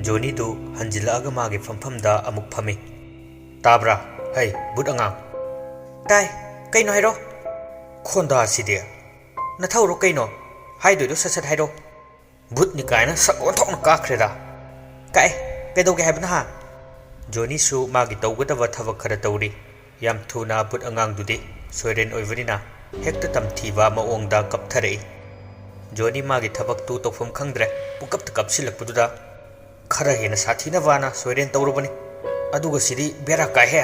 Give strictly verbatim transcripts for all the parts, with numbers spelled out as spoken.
ꯖꯣꯅꯤꯗꯨ ꯍꯟꯖꯤꯜꯂꯛꯑꯒ ꯃꯥꯒꯤ ꯐꯝꯐꯝꯗ ꯑꯃꯨꯛ ꯐꯝꯃꯤ꯫ "ꯇꯥꯕ꯭ꯔꯥ? ꯍꯩ, ꯕꯨꯠ ꯑꯉꯥꯡ!" "ꯇꯥꯏ꯫ ꯀꯩꯅꯣ ꯍꯥꯏꯔꯣ?" "ꯈꯣꯟꯗꯥꯁꯤꯗꯤ! ꯅꯊꯧꯔꯣ ꯀꯩꯅꯣ? ꯍꯥꯏꯗꯣꯏꯗꯣ ꯁꯠ ꯁꯠ ꯍꯥꯏꯔꯣ꯫ ꯕꯨꯠꯅꯤ ꯀꯥꯏꯅ ꯁꯛ ꯑꯣꯟꯊꯣꯛꯅ ꯀꯥꯈ꯭ꯔꯦꯗ!" "ꯀꯥꯛꯑꯦ꯫ ꯀꯩꯗꯧꯒꯦ ꯍꯥꯏꯕꯅꯣ ꯍꯥ?" ꯖꯣꯅꯤꯁꯨ ꯃꯥꯒꯤ ꯇꯧꯒꯗꯕ ꯊꯕꯛ ꯈꯔ ꯇꯧꯔꯤ꯫ ꯌꯥꯝ ꯊꯨꯅ ꯕꯨꯠ ꯑꯉꯥꯡꯗꯨꯗꯤ ꯁꯣꯏꯔꯦꯟ ꯑꯣꯏꯕꯅꯤꯅ ꯍꯦꯛꯇ ꯇꯝꯊꯤꯕ ꯃꯑꯣꯡꯗ ꯀꯞꯊꯔꯛꯏ꯫ ꯖꯣꯅꯤ ꯃꯥꯒꯤ ꯊꯕꯛꯇꯨ ꯇꯧꯐꯝ ꯈꯪꯗ꯭ꯔꯦ꯫ ꯄꯨꯡꯀꯞꯇ ꯀꯞꯁꯤꯜꯂꯛꯄꯗꯨꯗ, "ꯈꯔ ꯍꯦꯟꯅ ꯁꯥꯊꯤꯅꯕꯅ ꯁꯣꯏꯔꯦꯟ ꯇꯧꯔꯨꯕꯅꯤ꯫ ꯑꯗꯨꯒ ꯁꯤꯗꯤ ꯕꯦꯔꯥ ꯀꯥꯏꯍꯦ!"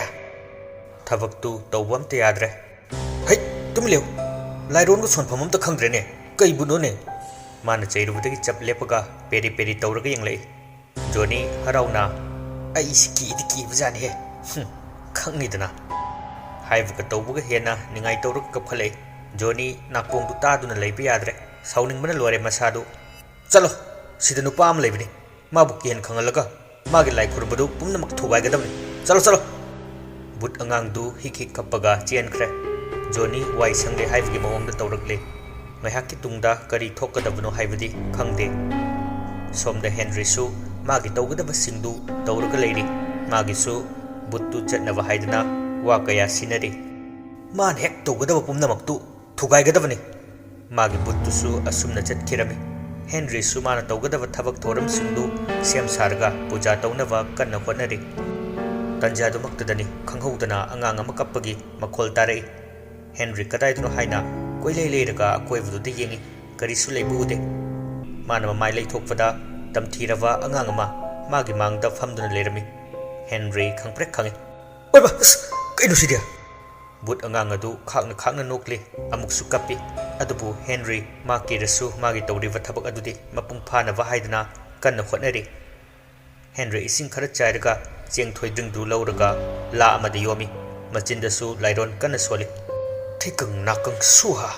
ꯊꯕꯛꯇꯨ ꯇꯧꯕ ꯑꯝꯇ ꯌꯥꯗ꯭ꯔꯦ꯫ "ꯍꯩꯠ, ꯇꯨꯃꯤꯟ ꯂꯩꯌꯨ! ꯂꯥꯏꯔꯣꯟꯒ ꯁꯣꯟꯐꯝ ꯑꯝꯇ ꯈꯪꯗ꯭ꯔꯦꯅꯦ꯫ ꯀꯩ ꯕꯨꯠꯅꯣꯅꯦ?" ꯃꯥꯅ ꯆꯩꯔꯨꯕꯗꯒꯤ ꯆꯞ ꯂꯦꯞꯄꯒ ꯄꯦꯔꯤ ꯄꯦꯔꯤ ꯇꯧꯔꯒ ꯌꯦꯡꯂꯛꯏ꯫ ꯖꯣꯅꯤ ꯍꯔꯥꯎꯅ, "ꯑꯩꯁꯤ ꯀꯤꯗꯤ ꯀꯤꯕꯖꯥꯠꯅꯤꯍꯦ꯫ ꯍꯨꯝ, ꯈꯪꯅꯤꯗꯅ" ꯍꯥꯏꯕꯒ ꯇꯧꯕꯒ ꯍꯦꯟꯅ ꯅꯤꯡꯉꯥꯏ ꯇꯧꯔꯒ ꯀꯞꯈꯠꯂꯛꯏ꯫ ꯖꯣꯅꯤ ꯅꯥꯀꯣꯡꯗꯨ ꯇꯥꯗꯨꯅ ꯂꯩꯕ ꯌꯥꯗ꯭ꯔꯦ꯫ ꯁꯥꯎꯅꯤꯡꯕꯅ ꯂꯣꯏꯔꯦ ꯃꯁꯥꯗꯨ꯫ "ꯆꯠꯂꯣ! ꯁꯤꯗ ꯅꯨꯄꯥ ꯑꯃ ꯂꯩꯕꯅꯤ꯫ ꯃꯥꯕꯨ ꯀꯤꯍꯟ ꯈꯪꯍꯜꯂꯒ ꯃꯥꯒꯤ ꯂꯥꯏ ꯈꯨꯔꯨꯝꯕꯗꯨ ꯄꯨꯝꯅꯃꯛ ꯊꯨꯒꯥꯏꯒꯗꯕꯅꯤ꯫ ꯆꯠꯂꯣ, ꯆꯠꯂꯣ!" ꯕꯨꯠ ꯑꯉꯥꯡꯗꯨ ꯍꯤꯛ ꯍꯤꯛ ꯀꯞꯄꯒ ꯆꯦꯟꯈ꯭ꯔꯦ꯫ ꯖꯣꯅꯤ ꯋꯥꯏ ꯁꯪꯂꯦ ꯍꯥꯏꯕꯒꯤ ꯃꯑꯣꯡꯗ ꯇꯧꯔꯛꯂꯦ꯫ ꯉꯥꯏꯍꯥꯛꯀꯤ ꯇꯨꯡꯗ ꯀꯔꯤ ꯊꯣꯛꯀꯗꯕꯅꯣ ꯍꯥꯏꯕꯗꯤ ꯈꯪꯗꯦ꯫ ꯁꯣꯝꯗ ꯍꯦꯟꯔꯤꯁꯨ ꯃꯥꯒꯤ ꯇꯧꯒꯗꯕꯁꯤꯡꯗꯨ ꯇꯧꯔꯒ ꯂꯩꯔꯤ꯫ ꯃꯥꯒꯤꯁꯨ ꯕꯨꯠꯇꯨ ꯆꯠꯅꯕ ꯍꯥꯏꯗꯅ ꯋꯥ ꯀꯌꯥ ꯁꯤꯟꯅꯔꯤ꯫ "ꯃꯥꯅ ꯍꯦꯛ ꯇꯧꯒꯗꯕ ꯄꯨꯝꯅꯃꯛꯇꯨ ꯊꯨꯒꯥꯏꯒꯗꯕꯅꯤ꯫" ꯃꯥꯒꯤ ꯕꯨꯠꯇꯨꯁꯨ ꯑꯁꯨꯝꯅ ꯆꯠꯈꯤꯔꯝꯃꯤ꯫ ꯍꯦꯟꯔꯤꯁꯨ ꯃꯥꯅ ꯇꯧꯒꯗꯕ ꯊꯕꯛ ꯊꯧꯔꯝꯁꯤꯡꯗꯨ ꯁꯦꯝ ꯁꯥꯔꯒ ꯄꯨꯖꯥ ꯇꯧꯅꯕ ꯀꯟꯅ ꯍꯣꯠꯅꯔꯤ꯫ ꯇꯟꯖꯥꯗꯨꯃꯛꯇꯗꯅꯤ ꯈꯪꯍꯧꯗꯅ ꯑꯉꯥꯡ ꯑꯃ ꯀꯞꯄꯒꯤ ꯃꯈꯣꯜ ꯇꯥꯔꯛꯏ꯫ ꯍꯦꯟꯔꯤ ꯀꯗꯥꯏꯗꯅꯣ ꯍꯥꯏꯅ ꯀꯣꯏꯂꯩ ꯂꯩꯔꯒ ꯑꯀꯣꯏꯕꯗꯨꯗ ꯌꯦꯡꯏ꯫ ꯀꯔꯤꯁꯨ ꯂꯩꯕ ꯎꯗꯦ꯫ ꯃꯥꯅ ꯃꯃꯥꯏ ꯂꯩꯊꯣꯛꯄꯗ ꯇꯝꯊꯤꯔꯕ ꯑꯉꯥꯡ ꯑꯃ ꯃꯥꯒꯤ ꯃꯥꯡꯗ ꯐꯝꯗꯨꯅ ꯂꯩꯔꯝꯃꯤ꯫ ꯍꯦꯟꯔꯤ ꯈꯪꯄ꯭ꯔꯦꯛ ꯈꯪꯏ꯫ "ꯑꯣꯏꯕ! ꯑꯁ! ꯀꯩꯅꯣ ꯁꯤꯗꯤ?" ꯕꯨꯠ ꯑꯉꯥꯡ ꯑꯗꯨ ꯈꯥꯛꯅ ꯈꯥꯛꯅ ꯅꯣꯛꯂꯤ꯫ ꯑꯃꯨꯛꯁꯨ ꯀꯞꯄꯤ꯫ ꯑꯗꯨꯕꯨ ꯍꯦꯟꯔꯤ ꯃꯥ ꯀꯤꯔꯁꯨ ꯃꯥꯒꯤ ꯇꯧꯔꯤꯕ ꯊꯕꯛ ꯑꯗꯨꯗꯤ ꯃꯄꯨꯡ ꯐꯥꯅꯕ ꯍꯥꯏꯗꯅ ꯀꯟꯅ ꯍꯣꯠꯅꯔꯤ꯫ ꯍꯦꯟꯔꯤ ꯏꯁꯤꯡ ꯈꯔ ꯆꯥꯏꯔꯒ ꯆꯦꯡ ꯊꯣꯏꯗ꯭ꯔꯤꯡꯗꯨ ꯂꯧꯔꯒ ꯂꯥ ꯑꯃꯗ ꯌꯣꯝꯃꯤ꯫ ꯃꯆꯤꯟꯗꯁꯨ ꯂꯥꯏꯔꯣꯟ ꯀꯟꯅ ꯁꯣꯜꯂꯤ꯫ "ꯊꯤꯀꯪ ꯅꯥꯀꯪ ꯁꯨꯍꯥ!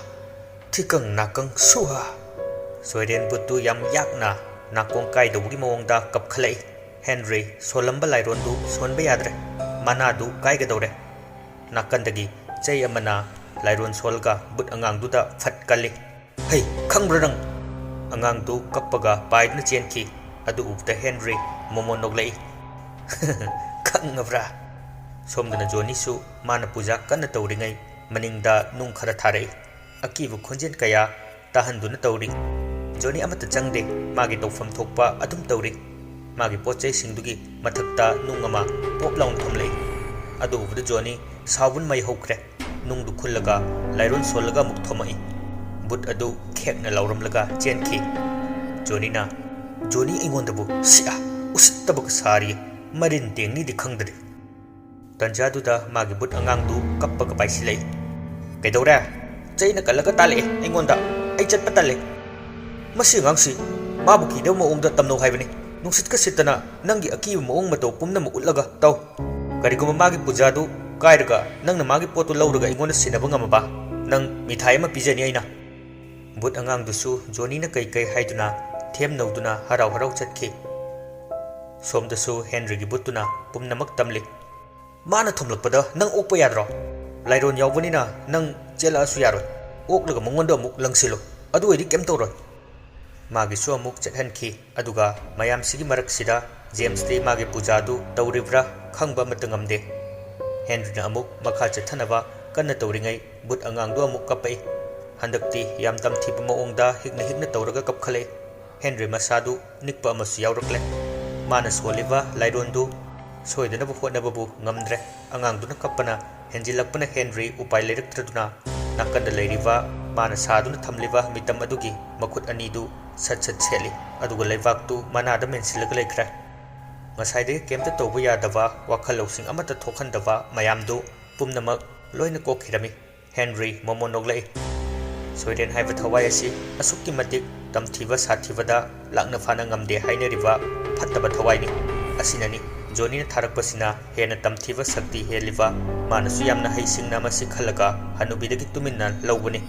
ꯊꯤꯀꯪ ꯅꯥꯀꯪ ꯁꯨꯍꯥ!" ꯁꯣꯏꯔꯦꯟ ꯕꯨꯠꯇꯨ ꯌꯥꯝ ꯌꯥꯛꯅ ꯅꯥꯀꯣꯡ ꯀꯥꯏꯗꯧꯕꯒꯤ ꯃꯑꯣꯡꯗ ꯀꯞꯈꯠꯂꯛꯏ꯫ ꯍꯦꯟꯔꯤ ꯁꯣꯜꯂꯝꯕ ꯂꯥꯏꯔꯣꯟꯗꯨ ꯁꯣꯟꯕ ꯌꯥꯗ꯭ꯔꯦ꯫ ꯃꯅꯥꯗꯨ ꯀꯥꯏꯒꯗꯧꯔꯦ꯫ ꯅꯥꯀꯟꯗꯒꯤ ꯆꯩ ꯑꯃꯅ ꯂꯥꯏꯔꯣꯟ ꯁꯣꯜꯂꯒ ꯕꯨꯠ ꯑꯉꯥꯡꯗꯨꯗ ꯐꯠ ꯀꯜꯂꯤ꯫ "ꯍꯩ, ꯈꯪꯕ꯭ꯔꯥ ꯅꯪ?" ꯑꯉꯥꯡꯗꯨ ꯀꯞꯄꯒ ꯄꯥꯏꯗꯨꯅ ꯆꯦꯟꯈꯤ꯫ ꯑꯗꯨ ꯎꯕꯗ ꯍꯦꯟꯔꯤ ꯃꯣꯃꯣꯟ ꯅꯣꯛꯂꯛꯏ꯫ "ꯈꯪꯉꯕ꯭ꯔꯥ?" ꯁꯣꯝꯗꯅ ꯖꯣꯅꯤꯁꯨ ꯃꯥꯅ ꯄꯨꯖꯥ ꯀꯟꯅ ꯇꯧꯔꯤꯉꯩ ꯃꯅꯤꯡꯗ ꯅꯨꯡ ꯈꯔ ꯊꯥꯔꯛꯏ꯫ ꯑꯀꯤꯕ ꯈꯣꯟꯖꯦꯜ ꯀꯌꯥ ꯇꯥꯍꯟꯗꯨꯅ ꯇꯧꯔꯤ꯫ ꯖꯣꯅꯤ ꯑꯃꯠꯇ ꯆꯪꯗꯦ, ꯃꯥꯒꯤ ꯇꯧꯐꯝ ꯊꯣꯛꯄ ꯑꯗꯨꯝ ꯇꯧꯔꯤ꯫ ꯃꯥꯒꯤ ꯄꯣꯠ ꯆꯩꯁꯤꯡꯗꯨꯒꯤ ꯃꯊꯛꯇ ꯅꯨꯡ ꯑꯃ ꯄꯣꯞ ꯂꯥꯎꯅ ꯊꯝꯂꯛꯏ꯫ ꯑꯗꯨ ꯎꯕꯗ ꯖꯣꯅꯤ ꯁꯥꯎꯕꯅ ꯃꯩ ꯍꯧꯈ꯭ꯔꯦ꯫ ꯅꯨꯡꯗꯨ ꯈꯨꯜꯂꯒ ꯂꯥꯏꯔꯣꯟ ꯁꯣꯜꯂꯒ ꯑꯃꯨꯛ ꯊꯣꯝꯃꯛꯏ꯫ ꯕꯨꯠ ꯑꯗꯨ ꯈꯦꯛꯅ ꯂꯥꯎꯔꯝꯂꯒ ꯆꯦꯟꯈꯤ꯫ ꯖꯣꯅꯤꯅ, "ꯖꯣꯅꯤ ꯑꯩꯉꯣꯟꯗꯕꯨ ꯁꯤꯌꯥ ꯎꯁꯤꯠꯇꯕꯒ ꯁꯥꯔꯤ, ꯃꯔꯤꯟ ꯇꯦꯡꯅꯤꯗꯤ ꯈꯪꯗ꯭ꯔꯤ꯫" ꯇꯟꯖꯥꯗꯨꯗ ꯃꯥꯒꯤ ꯕꯨꯠ ꯑꯉꯥꯡꯗꯨ ꯀꯞꯄꯒ ꯄꯥꯏꯁꯤꯜꯂꯛꯏ꯫ "ꯀꯩꯗꯧꯔꯦ? ꯆꯩꯅ ꯀꯜꯂꯒ ꯇꯥꯜꯂꯛꯑꯦ ꯑꯩꯉꯣꯟꯗ꯫ ꯑꯩ ꯆꯠꯄ ꯇꯜꯂꯦ꯫ ꯃꯁꯤ ꯑꯉꯥꯡꯁꯤ, ꯃꯥꯕꯨ ꯀꯤꯗꯕ ꯃꯑꯣꯡꯗ ꯇꯝꯅꯧ ꯍꯥꯏꯕꯅꯤ꯫ ꯅꯨꯡꯁꯤꯠꯀ ꯁꯤꯠꯇꯅ ꯅꯪꯒꯤ ꯑꯀꯤꯕ ꯃꯑꯣꯡ ꯃꯇꯧ ꯄꯨꯝꯅꯃꯛ ꯎꯠꯂꯒ ꯇꯧ꯫ ꯀꯔꯤꯒꯨꯝꯕ ꯃꯥꯒꯤ ꯄꯨꯖꯥꯗꯨ ꯀꯥꯏꯔꯒ ꯅꯪꯅ ꯃꯥꯒꯤ ꯄꯣꯠꯇꯨ ꯂꯧꯔꯒ ꯑꯩꯉꯣꯟꯗ ꯁꯤꯟꯅꯕ ꯉꯝꯃꯕ, ꯅꯪ ꯃꯤꯊꯥꯏ ꯑꯃ ꯄꯤꯖꯅꯤ ꯑꯩꯅ꯫" ꯕꯨꯠ ꯑꯉꯥꯡꯗꯨꯁꯨ ꯖꯣꯅꯤꯅ ꯀꯩ ꯀꯩ ꯍꯥꯏꯗꯨꯅ ꯊꯦꯝ ꯅꯧꯗꯨꯅ ꯍꯔꯥꯎ ꯍꯔꯥꯎ ꯆꯠꯈꯤ꯫ ꯁꯣꯝꯗꯁꯨ ꯍꯦꯟꯔꯤꯒꯤ ꯕꯨꯠꯇꯨꯅ ꯄꯨꯝꯅꯃꯛ ꯇꯝꯂꯤ꯫ "ꯃꯥꯅ ꯊꯣꯝꯂꯛꯄꯗ ꯅꯪ ꯑꯣꯛꯄ ꯌꯥꯗ꯭ꯔꯣ? ꯂꯥꯏꯔꯣꯟ ꯌꯥꯎꯕꯅꯤꯅ ꯅꯪ ꯆꯦꯜꯂꯛꯑꯁꯨ ꯌꯥꯔꯣꯏ꯫ ꯑꯣꯛꯂꯒ ꯃꯉꯣꯟꯗ ꯑꯃꯨꯛ ꯂꯪꯁꯤꯜꯂꯨ, ꯑꯗꯨ ꯑꯣꯏꯗꯤ ꯀꯩꯝ ꯇꯧꯔꯣꯏ꯫" ꯃꯥꯒꯤꯁꯨ ꯑꯃꯨꯛ ꯆꯠꯍꯟꯈꯤ꯫ ꯑꯗꯨꯒ ꯃꯌꯥꯝꯁꯤꯒꯤ ꯃꯔꯛꯁꯤꯗ ꯖꯦꯝꯁꯇꯤ ꯃꯥꯒꯤ ꯄꯨꯖꯥꯗꯨ ꯇꯧꯔꯤꯕ꯭ꯔꯥ ꯈꯪꯕ ꯑꯃꯠꯇ ꯉꯝꯗꯦ꯫ ꯍꯦꯟꯔꯤꯅ ꯑꯃꯨꯛ ꯃꯈꯥ ꯆꯠꯊꯅꯕ ꯀꯟꯅ ꯇꯧꯔꯤꯉꯩ ꯕꯨꯠ ꯑꯉꯥꯡꯗꯨ ꯑꯃꯨꯛ ꯀꯞꯄꯛꯏ꯫ ꯍꯟꯗꯛꯇꯤ ꯌꯥꯝ ꯇꯝꯊꯤꯕ ꯃꯑꯣꯡꯗ ꯍꯤꯛꯅ ꯍꯤꯛꯅ ꯇꯧꯔꯒ ꯀꯞꯈꯠꯂꯛꯏ꯫ ꯍꯦꯟꯔꯤ ꯃꯁꯥꯗꯨ ꯅꯤꯛꯄ ꯑꯃꯁꯨ ꯌꯥꯎꯔꯛꯂꯦ꯫ ꯃꯥꯅ ꯁꯣꯜꯂꯤꯕ ꯂꯥꯏꯔꯣꯟꯗꯨ ꯁꯣꯏꯗꯅꯕ ꯍꯣꯠꯅꯕꯕꯨ ꯉꯝꯗ꯭ꯔꯦ꯫ ꯑꯉꯥꯡꯗꯨꯅ ꯀꯞꯄꯅ ꯍꯦꯟꯖꯤꯜꯂꯛꯄꯅ ꯍꯦꯟꯔꯤ ꯎꯄꯥꯏ ꯂꯩꯔꯛꯇ꯭ꯔꯗꯨꯅ ꯅꯥꯀꯟꯗ ꯂꯩꯔꯤꯕ ꯃꯥꯅ ꯁꯥꯗꯨꯅ ꯊꯝꯂꯤꯕ ꯃꯤꯇꯝ ꯑꯗꯨꯒꯤ ꯃꯈꯨꯠ ꯑꯅꯤꯗꯨ ꯁꯠ ꯁꯠ ꯁꯦꯠꯂꯤ꯫ ꯑꯗꯨꯒ ꯂꯩꯕꯥꯛꯇꯨ ꯃꯅꯥꯗ ꯃꯦꯟꯁꯤꯜꯂꯒ ꯂꯩꯈ꯭ꯔꯦ꯫ ꯉꯁꯥꯏꯗꯒꯤ ꯀꯩꯝꯇ ꯇꯧꯕ ꯌꯥꯗꯕ, ꯋꯥꯈꯜ ꯂꯧꯁꯤꯡ ꯑꯃꯠꯇ ꯊꯣꯛꯍꯟꯗꯕ ꯃꯌꯥꯝꯗꯨ ꯄꯨꯝꯅꯃꯛ ꯂꯣꯏꯅ ꯀꯣꯛꯈꯤꯔꯝꯃꯤ꯫ ꯍꯦꯟꯔꯤ ꯃꯣꯃꯣꯟ ꯅꯣꯛꯂꯛꯏ꯫ ꯁꯣꯏꯔꯦꯟ ꯍꯥꯏꯕ ꯊꯋꯥꯏ ꯑꯁꯤ ꯑꯁꯨꯛꯀꯤ ꯃꯇꯤꯛ ꯇꯝꯊꯤꯕ ꯁꯥꯊꯤꯕꯗ ꯂꯥꯛꯅ ꯐꯥꯅ ꯉꯝꯗꯦ ꯍꯥꯏꯅꯔꯤꯕ ꯐꯠꯇꯕ ꯊꯋꯥꯏꯅꯤ꯫ ꯑꯁꯤꯅꯅꯤ ꯖꯣꯅꯤꯅ ꯊꯥꯔꯛꯄꯁꯤꯅ ꯍꯦꯟꯅ ꯇꯝꯊꯤꯕ ꯁꯛꯇꯤ ꯍꯦꯜꯂꯤꯕ꯫ ꯃꯥꯅꯁꯨ ꯌꯥꯝꯅ ꯍꯩꯁꯤꯡꯅ ꯃꯁꯤ ꯈꯜꯂꯒ ꯍꯅꯨꯕꯤꯗꯒꯤ ꯇꯨꯃꯤꯟꯅ ꯂꯧꯕꯅꯤ꯫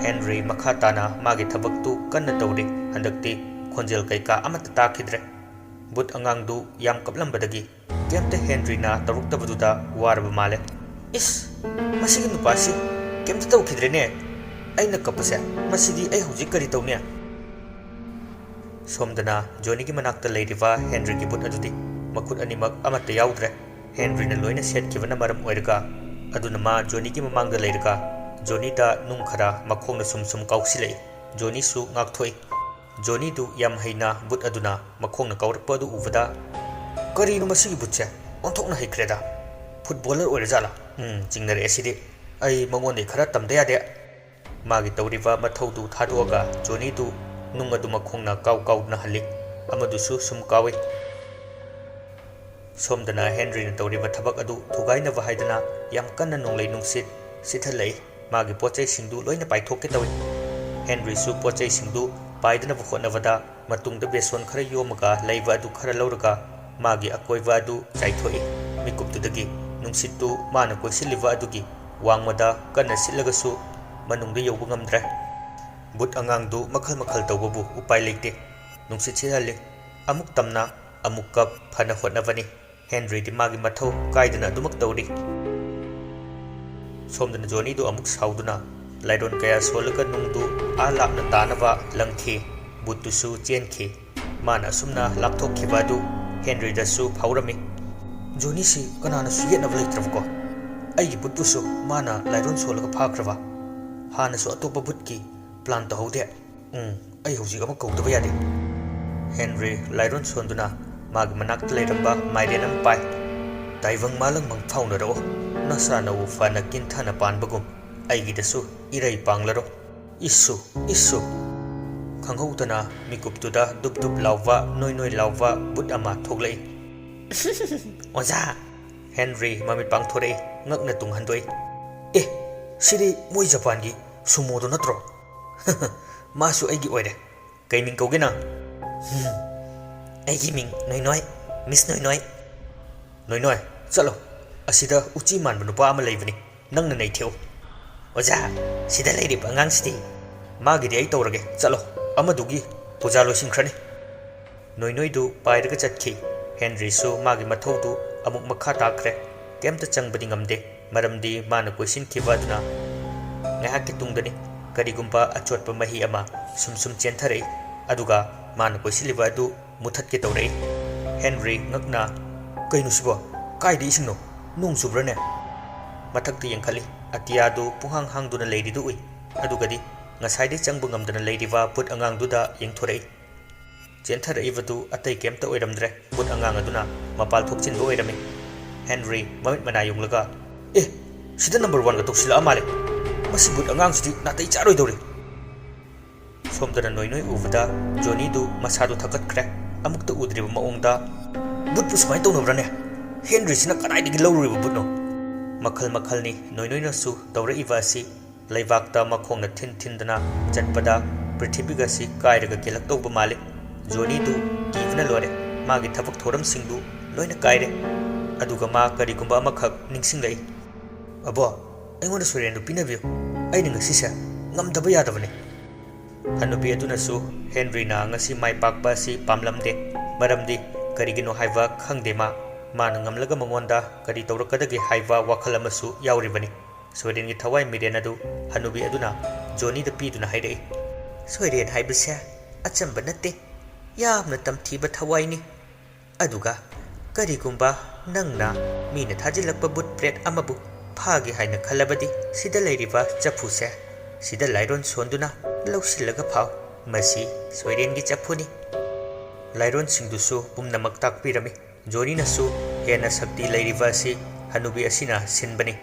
ꯍꯦꯟꯔꯤ ꯃꯈꯥ ꯇꯥꯅ ꯃꯥꯒꯤ ꯊꯕꯛꯇꯨ ꯀꯟꯅ ꯇꯧꯔꯤ꯫ ꯍꯟꯗꯛꯇꯤ ꯈꯣꯟꯖꯦꯜ ꯀꯩꯀꯥ ꯑꯃꯠꯇ ꯇꯥꯈꯤꯗ꯭ꯔꯦ꯫ ꯕꯨꯠ ꯑꯉꯥꯡꯗꯨ ꯌꯥꯝ ꯀꯞꯂꯝꯕꯗꯒꯤ ꯀꯩꯝꯇ ꯍꯦꯟꯔꯤꯅ ꯇꯧꯔꯛꯇꯕꯗꯨꯗ ꯋꯥꯔꯕ ꯃꯥꯜꯂꯦ꯫ "ꯏꯁ, ꯃꯁꯤꯒꯤ ꯅꯨꯄꯥꯁꯤ ꯀꯩꯝꯇ ꯇꯧꯈꯤꯗ꯭ꯔꯦꯅꯦ꯫ ꯑꯩꯅ ꯀꯞꯄꯁꯦ, ꯃꯁꯤꯗꯤ ꯑꯩ ꯍꯧꯖꯤꯛ ꯀꯔꯤ ꯇꯧꯅꯤ?" ꯁꯣꯝꯗꯅ ꯖꯣꯅꯤꯒꯤ ꯃꯅꯥꯛꯇ ꯂꯩꯔꯤꯕ ꯍꯦꯟꯔꯤꯒꯤ ꯕꯨꯠ ꯑꯗꯨꯗꯤ ꯃꯈꯨꯠ ꯑꯅꯤꯃꯛ ꯑꯃꯠꯇ ꯌꯥꯎꯗ꯭ꯔꯦ꯫ ꯍꯦꯟꯔꯤꯅ ꯂꯣꯏꯅ ꯁꯦꯠꯈꯤꯕꯅ ꯃꯔꯝ ꯑꯣꯏꯔꯒ, ꯑꯗꯨꯅ ꯃꯥ ꯖꯣꯅꯤꯒꯤ ꯃꯃꯥꯡꯗ ꯂꯩꯔꯒ ꯖꯣꯅꯤꯗ ꯅꯨꯡ ꯈꯔ ꯃꯈꯣꯡꯅ ꯁꯨꯝ ꯁꯨꯝ ꯀꯥꯎꯁꯤꯜꯂꯛꯏ꯫ ꯖꯣꯅꯤꯁꯨ ꯉꯥꯛꯊꯣꯛꯏ꯫ ꯖꯣꯅꯤꯗꯨ ꯌꯥꯝ ꯍꯩꯅ ꯕꯨꯠ ꯑꯗꯨꯅ ꯃꯈꯣꯡꯅ ꯀꯥꯎꯔꯛꯄ ꯑꯗꯨ ꯎꯕꯗ, "ꯀꯔꯤꯅꯣ ꯃꯁꯤꯒꯤ ꯕꯨꯠꯁꯦ? ꯑꯣꯟꯊꯣꯛꯅ ꯍꯩꯈ꯭ꯔꯦꯗ꯫ ꯐꯨꯠꯕꯣꯂꯔ ꯑꯣꯏꯔꯖꯥꯠꯂꯥ? ꯎꯝ, ꯆꯤꯡꯅꯔꯛꯑꯦ ꯁꯤꯗꯤ꯫ ꯑꯩ ꯃꯉꯣꯟꯗꯩ ꯈꯔ ꯇꯝꯗ ꯌꯥꯗꯦ꯫" ꯃꯥꯒꯤ ꯇꯧꯔꯤꯕ ꯃꯊꯧꯗꯨ ꯊꯥꯗꯣꯛꯑꯒ ꯖꯣꯅꯤꯗꯨ ꯅꯨꯡ ꯑꯗꯨ ꯃꯈꯣꯡꯅ ꯀꯥꯎ ꯀꯥꯎꯗꯨꯅ ꯍꯜꯂꯤ꯫ ꯑꯃꯗꯨꯁꯨ ꯁꯨꯝ ꯀꯥꯎꯏ꯫ ꯁꯣꯝꯗꯅ ꯍꯦꯟꯔꯤꯅ ꯇꯧꯔꯤꯕ ꯊꯕꯛ ꯑꯗꯨ ꯊꯨꯒꯥꯏꯅꯕ ꯍꯥꯏꯗꯨꯅ ꯌꯥꯝ ꯀꯟꯅ ꯅꯣꯡꯂꯩ ꯅꯨꯡꯁꯤꯠ ꯁꯤꯊꯜꯂꯛꯏ꯫ ꯃꯥꯒꯤ ꯄꯣꯠꯆꯩꯁꯤꯡꯗꯨ ꯂꯣꯏꯅ ꯄꯥꯏꯊꯣꯛꯀꯦ ꯇꯧꯏ꯫ ꯍꯦꯟꯔꯤꯁꯨ ꯄꯣꯠꯆꯩꯁꯤꯡꯗꯨ ꯄꯥꯏꯗꯅꯕ ꯍꯣꯠꯅꯕꯗ ꯃꯇꯨꯡꯗ ꯕꯦꯁꯣꯟ ꯈꯔ ꯌꯣꯝꯃꯒ ꯂꯩꯕ ꯑꯗꯨ ꯈꯔ ꯂꯧꯔꯒ ꯃꯥꯒꯤ ꯑꯀꯣꯏꯕ ꯑꯗꯨ ꯆꯥꯏꯊꯣꯛꯏ꯫ ꯃꯤꯀꯨꯞꯇꯨꯗꯒꯤ ꯅꯨꯡꯁꯤꯠꯇꯨ ꯃꯥꯅ ꯀꯣꯏꯁꯤꯜꯂꯤꯕ ꯑꯗꯨꯒꯤ ꯋꯥꯡꯃꯗ ꯀꯟꯅ ꯁꯤꯠꯂꯒꯁꯨ ꯃꯅꯨꯡꯗ ꯌꯧꯕ ꯉꯝꯗ꯭ꯔꯦ꯫ ꯕꯨꯠ ꯑꯉꯥꯡꯗꯨ ꯃꯈꯜ ꯃꯈꯜ ꯇꯧꯕꯕꯨ ꯎꯄꯥꯏ ꯂꯩꯇꯦ꯫ ꯅꯨꯡꯁꯤꯠ ꯁꯤꯠꯍꯜꯂꯤ꯫ ꯑꯃꯨꯛ ꯇꯝꯅ, ꯑꯃꯨꯛ ꯀꯞ ꯐꯅ ꯍꯣꯠꯅꯕꯅꯤ꯫ ꯍꯦꯟꯔꯤꯗꯤ ꯃꯥꯒꯤ ꯃꯊꯧ ꯀꯥꯏꯗꯅ ꯑꯗꯨꯃꯛ ꯇꯧꯔꯤ꯫ ꯁꯣꯝꯗꯅ ꯖꯣꯅꯤꯗꯨ ꯑꯃꯨꯛ ꯁꯥꯎꯗꯨꯅ ꯂꯥꯏꯔꯣꯟ ꯀꯌꯥ ꯁꯣꯜꯂꯒ ꯅꯨꯡꯗꯨ ꯑꯥ ꯂꯥꯞꯅ ꯇꯥꯅꯕ ꯂꯪꯈꯤ꯫ ꯕꯨꯠꯇꯨꯁꯨ ꯆꯦꯟꯈꯤ꯫ ꯃꯥꯅ ꯑꯁꯨꯝꯅ ꯂꯥꯞꯊꯣꯛꯈꯤꯕ ꯑꯗꯨ ꯍꯦꯟꯔꯤꯗꯁꯨ ꯐꯥꯎꯔꯝꯃꯤ꯫ "ꯖꯣꯅꯤꯁꯤ ꯀꯅꯥꯅꯁꯨ ꯌꯦꯠꯅꯕ ꯂꯩꯇ꯭ꯔꯕꯀꯣ? ꯑꯩꯒꯤ ꯕꯨꯠꯄꯨꯁꯨ ꯃꯥꯅ ꯂꯥꯏꯔꯣꯟ ꯁꯣꯜꯂꯒ ꯐꯥꯈ꯭ꯔꯕ? ꯍꯥꯟꯅꯁꯨ ꯑꯇꯣꯞꯄ ꯕꯨꯠꯀꯤ ꯄ꯭ꯂꯥꯟ ꯇꯧꯍꯧꯗꯦ꯫ ꯎꯝ, ꯑꯩ ꯍꯧꯖꯤꯛ ꯑꯃ ꯀꯧꯗꯕ ꯌꯥꯗꯦ꯫" ꯍꯦꯟꯔꯤ ꯂꯥꯏꯔꯣꯟ ꯁꯣꯟꯗꯨꯅ ꯃꯥꯒꯤ ꯃꯅꯥꯛꯇ ꯂꯩꯔꯝꯕ ꯃꯥꯏꯔꯦꯟ ꯑꯃ ꯄꯥꯏ꯫ "ꯇꯥꯏꯕꯪ ꯃꯥꯂꯪ ꯃꯪꯐꯥꯎꯅꯔꯛꯑꯣ, ꯅꯁꯥ ꯅꯎ ꯐꯅ ꯀꯤꯟꯊꯅ ꯄꯥꯟꯕꯒꯨꯝ, ꯑꯩꯒꯤꯗꯁꯨ ꯏꯔꯩ ꯄꯥꯡꯂꯔꯣ꯫ ꯏꯁꯨ, ꯏꯁꯨ!" ꯈꯪꯍꯧꯗꯅ ꯃꯤꯀꯨꯞꯇꯨꯗ ꯗꯨꯞ ꯗꯨꯞ ꯂꯥꯎꯕ, ꯅꯣꯏ ꯅꯣꯏ ꯂꯥꯎꯕ ꯕꯨꯠ ꯑꯃ ꯊꯣꯛꯂꯛꯏ꯫ "ꯑꯣꯖꯥ!" ꯍꯦꯟꯔꯤ ꯃꯃꯤꯠ ꯄꯥꯡꯊꯣꯔꯛꯏ, ꯉꯛꯅ ꯇꯨꯡ ꯍꯟꯗꯣꯛꯏ꯫ "ꯑꯦ, ꯁꯤꯗꯤ ꯃꯣꯏ ꯖꯄꯥꯟꯒꯤ ꯁꯨꯃꯣꯗꯣ ꯅꯠꯇ꯭ꯔꯣ?" "ꯃꯥꯁꯨ ꯑꯩꯒꯤ ꯑꯣꯏꯔꯦ꯫ ꯀꯩ ꯃꯤꯡ ꯀꯧꯒꯦ ꯅꯪ?" "ꯍꯝ, ꯑꯩꯒꯤ ꯃꯤꯡ ꯅꯣꯏꯅꯣꯏ, ꯃꯤꯁ ꯅꯣꯏꯅꯣꯏ꯫" "ꯅꯣꯏꯅꯣꯏ, ꯆꯠꯂꯣ꯫ ꯑꯁꯤꯗ ꯎꯆꯤ ꯃꯥꯟꯕ ꯅꯨꯄꯥ ꯑꯃ ꯂꯩꯕꯅꯤ, ꯅꯪꯅ ꯅꯩꯊꯦꯛꯎ꯫" "ꯑꯣꯖꯥ, ꯁꯤꯗ ꯂꯩꯔꯤꯕ ꯑꯉꯥꯡꯁꯤꯗꯤ?" "ꯃꯥꯒꯤꯗꯤ ꯑꯩ ꯇꯧꯔꯒꯦ, ꯆꯠꯂꯣ꯫ ꯑꯃꯗꯨꯒꯤ ꯄꯨꯖꯥ ꯂꯣꯏꯁꯤꯟꯈ꯭ꯔꯅꯤ꯫" ꯅꯣꯏꯅꯣꯏꯗꯨ ꯄꯥꯏꯔꯒ ꯆꯠꯈꯤ꯫ ꯍꯦꯟꯔꯤꯁꯨ ꯃꯥꯒꯤ ꯃꯊꯧꯗꯨ ꯑꯃꯨꯛ ꯃꯈꯥ ꯇꯥꯈ꯭ꯔꯦ꯫ ꯀꯩꯝꯇ ꯆꯪꯕꯗꯤ ꯉꯝꯗꯦ, ꯃꯔꯝꯗꯤ ꯃꯥꯅ ꯀꯣꯏꯁꯤꯟꯈꯤꯕ ꯑꯗꯨꯅ꯫ ꯉꯥꯏꯍꯥꯛꯀꯤ ꯇꯨꯡꯗꯅꯤ ꯀꯔꯤꯒꯨꯝꯕ ꯑꯆꯣꯠꯄ ꯃꯍꯤ ꯑꯃ ꯁꯨꯝ ꯁꯨꯝ ꯆꯦꯟꯊꯔꯛꯏ, ꯑꯗꯨꯒ ꯃꯥꯅ ꯀꯣꯏꯁꯤꯜꯂꯤꯕ ꯑꯗꯨ ꯃꯨꯊꯠꯀꯦ ꯇꯧꯔꯛꯏ꯫ ꯍꯦꯟꯔꯤ ꯉꯛꯅ, "ꯀꯩꯅꯣ ꯁꯤꯕꯣ? ꯀꯥꯏꯗ ꯏꯁꯤꯡꯅꯣ? ꯅꯣꯡ ꯆꯨꯕ꯭ꯔꯥꯅꯦ?" ꯃꯊꯛꯇ ꯌꯦꯡꯈꯠꯂꯤ꯫ ꯑꯇꯤꯌꯥꯗꯨ ꯄꯨꯡꯍꯥꯡ ꯍꯥꯡꯗꯨꯅ ꯂꯩꯔꯤꯗꯨ ꯎꯏ꯫ ꯑꯗꯨꯒꯗꯤ ꯉꯁꯥꯏꯗꯩ ꯆꯪꯕ ꯉꯝꯗꯅ ꯂꯩꯔꯤꯕ ꯕꯨꯠ ꯑꯉꯥꯡꯗꯨꯗ ꯌꯦꯡꯊꯣꯔꯛꯏ꯫ ꯆꯦꯟꯊꯔꯛꯏꯕꯗꯨ ꯑꯇꯩ ꯀꯩꯝꯇ ꯑꯣꯏꯔꯝꯗ꯭ꯔꯦ꯫ ꯕꯨꯠ ꯑꯉꯥꯡ ꯑꯗꯨꯅ ꯃꯄꯥꯜ ꯊꯣꯛꯆꯤꯟꯕ ꯑꯣꯏꯔꯝꯃꯤ꯫ ꯍꯦꯟꯔꯤ ꯃꯃꯤꯠ ꯃꯅꯥ ꯌꯨꯡꯂꯒ, "ꯑꯦ, ꯁꯤꯗ ꯅꯝꯕꯔ ꯋꯥꯟꯒ ꯇꯧꯁꯤꯜꯂꯛꯑ ꯃꯥꯜꯂꯦ꯫ ꯃꯁꯤ ꯕꯨꯠ ꯑꯉꯥꯡꯁꯤꯗꯤ ꯅꯥꯇꯩ ꯆꯥꯔꯣꯏꯗꯧꯔꯤ꯫" ꯁꯣꯝꯗꯅ ꯅꯣꯏ ꯅꯣꯏ ꯎꯕꯗ ꯖꯣꯅꯤꯗꯨ ꯃꯁꯥꯗꯨ ꯊꯛꯀꯠꯈ꯭ꯔꯦ꯫ ꯑꯃꯨꯛꯇ ꯎꯗ꯭ꯔꯤꯕ ꯃꯑꯣꯡꯗ, "ꯕꯨꯠꯄꯨ ꯁꯨꯃꯥꯏꯅ ꯇꯧꯅꯕ꯭ꯔꯥꯅꯦ? ꯍꯦꯟꯔꯤꯁꯤꯅ ꯀꯗꯥꯏꯗꯒꯤ ꯂꯧꯔꯨꯔꯤꯕ ꯕꯨꯠꯅꯣ?" ꯃꯈꯜ ꯃꯈꯜꯅꯤ ꯅꯣꯏ ꯅꯣꯏꯅꯁꯨ ꯇꯧꯔꯛꯏꯕ ꯑꯁꯤ꯫ ꯂꯩꯕꯥꯛꯇ ꯃꯈꯣꯡꯅ ꯊꯤꯟ ꯊꯤꯟꯗꯅ ꯆꯠꯄꯗ ꯄ꯭ꯔꯤꯊꯤꯕꯤꯒꯁꯤ ꯀꯥꯏꯔꯒ ꯀꯦꯜꯂꯛꯇꯧꯕ ꯃꯥꯜꯂꯤ꯫ ꯖꯣꯅꯤꯗꯨ ꯀꯤꯕꯅ ꯂꯣꯏꯔꯦ꯫ ꯃꯥꯒꯤ ꯊꯕꯛ ꯊꯧꯔꯝꯁꯤꯡꯗꯨ ꯂꯣꯏꯅ ꯀꯥꯏꯔꯦ꯫ ꯑꯗꯨꯒ ꯃꯥ ꯀꯔꯤꯒꯨꯝꯕ ꯑꯃꯈꯛ ꯅꯤꯡꯁꯤꯡꯂꯛꯏ꯫ "ꯑꯕꯣ, ꯑꯩꯉꯣꯟꯗ ꯁꯣꯏꯔꯦꯟꯗꯨ ꯄꯤꯅꯕꯤꯌꯨ꯫ ꯑꯩꯅ ꯉꯁꯤꯁꯦ ꯉꯝꯗꯕ ꯌꯥꯗꯕꯅꯤ꯫" ꯍꯅꯨꯕꯤ ꯑꯗꯨꯅꯁꯨ ꯍꯦꯟꯔꯤꯅ ꯉꯁꯤ ꯃꯥꯏ ꯄꯥꯛꯄ ꯑꯁꯤ ꯄꯥꯝꯂꯝꯗꯦ꯫ ꯃꯔꯝꯗꯤ ꯀꯔꯤꯒꯤꯅꯣ ꯍꯥꯏꯕ ꯈꯪꯗꯦ ꯃꯥ꯫ ꯃꯥꯅ ꯉꯝꯂꯒ ꯃꯉꯣꯟꯗ ꯀꯔꯤ ꯇꯧꯔꯛꯀꯗꯒꯦ ꯍꯥꯏꯕ ꯋꯥꯈꯜ ꯑꯃꯁꯨ ꯌꯥꯎꯔꯤꯕꯅꯤ꯫ ꯁꯣꯏꯔꯦꯟꯒꯤ ꯊꯋꯥꯏ ꯃꯤꯔꯦꯟ ꯑꯗꯨ ꯍꯅꯨꯕꯤ ꯑꯗꯨꯅ ꯖꯣꯅꯤꯗ ꯄꯤꯗꯨꯅ ꯍꯥꯏꯔꯛꯏ, "ꯁꯣꯏꯔꯦꯟ ꯍꯥꯏꯕꯁꯦ ꯑꯆꯝꯕ ꯅꯠꯇꯦ, ꯌꯥꯝꯅ ꯇꯝꯊꯤꯕ ꯊꯋꯥꯏꯅꯤ꯫ ꯑꯗꯨꯒ ꯀꯔꯤꯒꯨꯝꯕ ꯅꯪꯅ ꯃꯤꯅ ꯊꯥꯖꯤꯜꯂꯛꯄ ꯕꯨꯠ ꯄ꯭ꯔꯦꯠ ꯑꯃꯕꯨ ꯐꯥꯒꯦ ꯍꯥꯏꯅ ꯈꯜꯂꯕꯗꯤ, ꯁꯤꯗ ꯂꯩꯔꯤꯕ ꯆꯐꯨꯁꯦ ꯁꯤꯗ ꯂꯥꯏꯔꯣꯟ ꯁꯣꯟꯗꯨꯅ ꯂꯧꯁꯤꯜꯂꯒ ꯐꯥꯎ꯫ ꯃꯁꯤ ꯁꯣꯏꯔꯦꯟꯒꯤ ꯆꯐꯨꯅꯤ꯫" ꯂꯥꯏꯔꯣꯟꯁꯤꯡꯗꯨꯁꯨ ꯄꯨꯝꯅꯃꯛ ꯇꯥꯛꯄꯤꯔꯝꯃꯤ꯫ ꯖꯣꯅꯤꯅꯁꯨ ꯍꯦꯟꯅ ꯁꯛꯇꯤ ꯂꯩꯔꯤꯕ ꯑꯁꯤ ꯍꯅꯨꯕꯤ ꯑꯁꯤꯅ ꯁꯤꯟꯕꯅꯤ꯫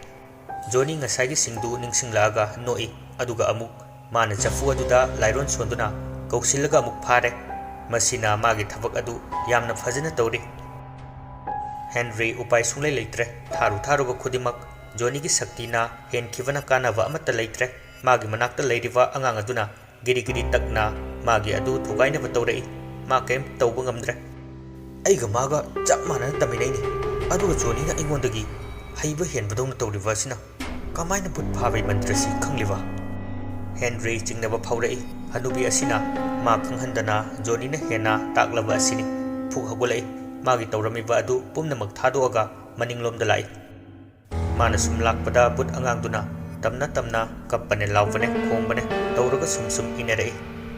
ꯖꯣꯅꯤ ꯉꯁꯥꯏꯒꯤꯁꯤꯡꯗꯨ ꯅꯤꯡꯁꯤꯡꯂꯛꯑꯒ ꯅꯣꯛꯏ, ꯑꯗꯨꯒ ꯑꯃꯨꯛ ꯃꯥꯅ ꯆꯐꯨ ꯑꯗꯨꯗ ꯂꯥꯏꯔꯣꯟ ꯁꯣꯟꯗꯨꯅ ꯀꯧꯁꯤꯜꯂꯒ ꯑꯃꯨꯛ ꯐꯥꯔꯦ꯫ ꯃꯁꯤꯅ ꯃꯥꯒꯤ ꯊꯕꯛ ꯑꯗꯨ ꯌꯥꯝꯅ ꯐꯖꯅ ꯇꯧꯔꯤ꯫ ꯍꯦꯟꯔꯤ ꯎꯄꯥꯏ ꯁꯨꯡꯂꯩ ꯂꯩꯇ꯭ꯔꯦ꯫ ꯊꯥꯔꯨ ꯊꯥꯔꯨꯕ ꯈꯨꯗꯤꯡꯃꯛ ꯖꯣꯅꯤꯒꯤ ꯁꯛꯇꯤꯅ ꯍꯦꯟꯈꯤꯕꯅ ꯀꯥꯟꯅꯕ ꯑꯃꯠꯇ ꯂꯩꯇ꯭ꯔꯦ꯫ ꯃꯥꯒꯤ ꯃꯅꯥꯛꯇ ꯂꯩꯔꯤꯕ ꯑꯉꯥꯡ ꯑꯗꯨꯅ ꯒꯤꯔꯤ ꯒꯤꯔꯤ ꯇꯛꯅ ꯃꯥꯒꯤ ꯑꯗꯨ ꯊꯨꯒꯥꯏꯅꯕ ꯇꯧꯔꯛꯏ꯫ ꯃꯥ ꯀꯔꯤꯝ ꯇꯧꯕ ꯉꯝꯗ꯭ꯔꯦ꯫ "ꯑꯩꯒ ꯃꯥꯒ ꯆꯞ ꯃꯥꯟꯅꯅ ꯇꯝꯃꯤꯟꯅꯩꯅꯤ, ꯑꯗꯨꯒ ꯖꯣꯅꯤꯅ ꯑꯩꯉꯣꯟꯗꯒꯤ ꯍꯩꯕ ꯍꯦꯟꯕꯗꯧꯅ ꯇꯧꯔꯤꯕ ꯑꯁꯤꯅ ꯀꯃꯥꯏꯅ ꯕꯨꯠ ꯐꯥꯕꯩ ꯃꯟꯇ꯭ꯔꯁꯤ ꯈꯪꯂꯤꯕ?" ꯍꯦꯟꯔꯤ ꯆꯤꯡꯅꯕ ꯐꯥꯎꯔꯛꯏ꯫ ꯍꯅꯨꯕꯤ ꯑꯁꯤꯅ ꯃꯥ ꯈꯪꯍꯟꯗꯅ ꯖꯣꯅꯤꯅ ꯍꯦꯟꯅ ꯇꯥꯛꯂꯕ ꯑꯁꯤꯅꯤ꯫ ꯐꯨꯛ ꯍꯧꯒꯠꯂꯛꯏ꯫ ꯃꯥꯒꯤ ꯇꯧꯔꯝꯃꯤꯕ ꯑꯗꯨ ꯄꯨꯝꯅꯃꯛ ꯊꯥꯗꯣꯛꯑꯒ ꯃꯅꯤꯡꯂꯣꯝꯗ ꯂꯥꯛꯏ꯫ ꯃꯥꯅ ꯁꯨꯝ ꯂꯥꯛꯄꯗ ꯕꯨꯠ ꯑꯉꯥꯡꯗꯨꯅ ꯇꯝꯅ ꯇꯝꯅ ꯀꯞꯄꯅꯦ, ꯂꯥꯎꯕꯅꯦ, ꯈꯣꯡꯕꯅꯦ ꯇꯧꯔꯒ ꯁꯨꯝ ꯁꯨꯝ ꯏꯟꯅꯔꯛꯏ꯫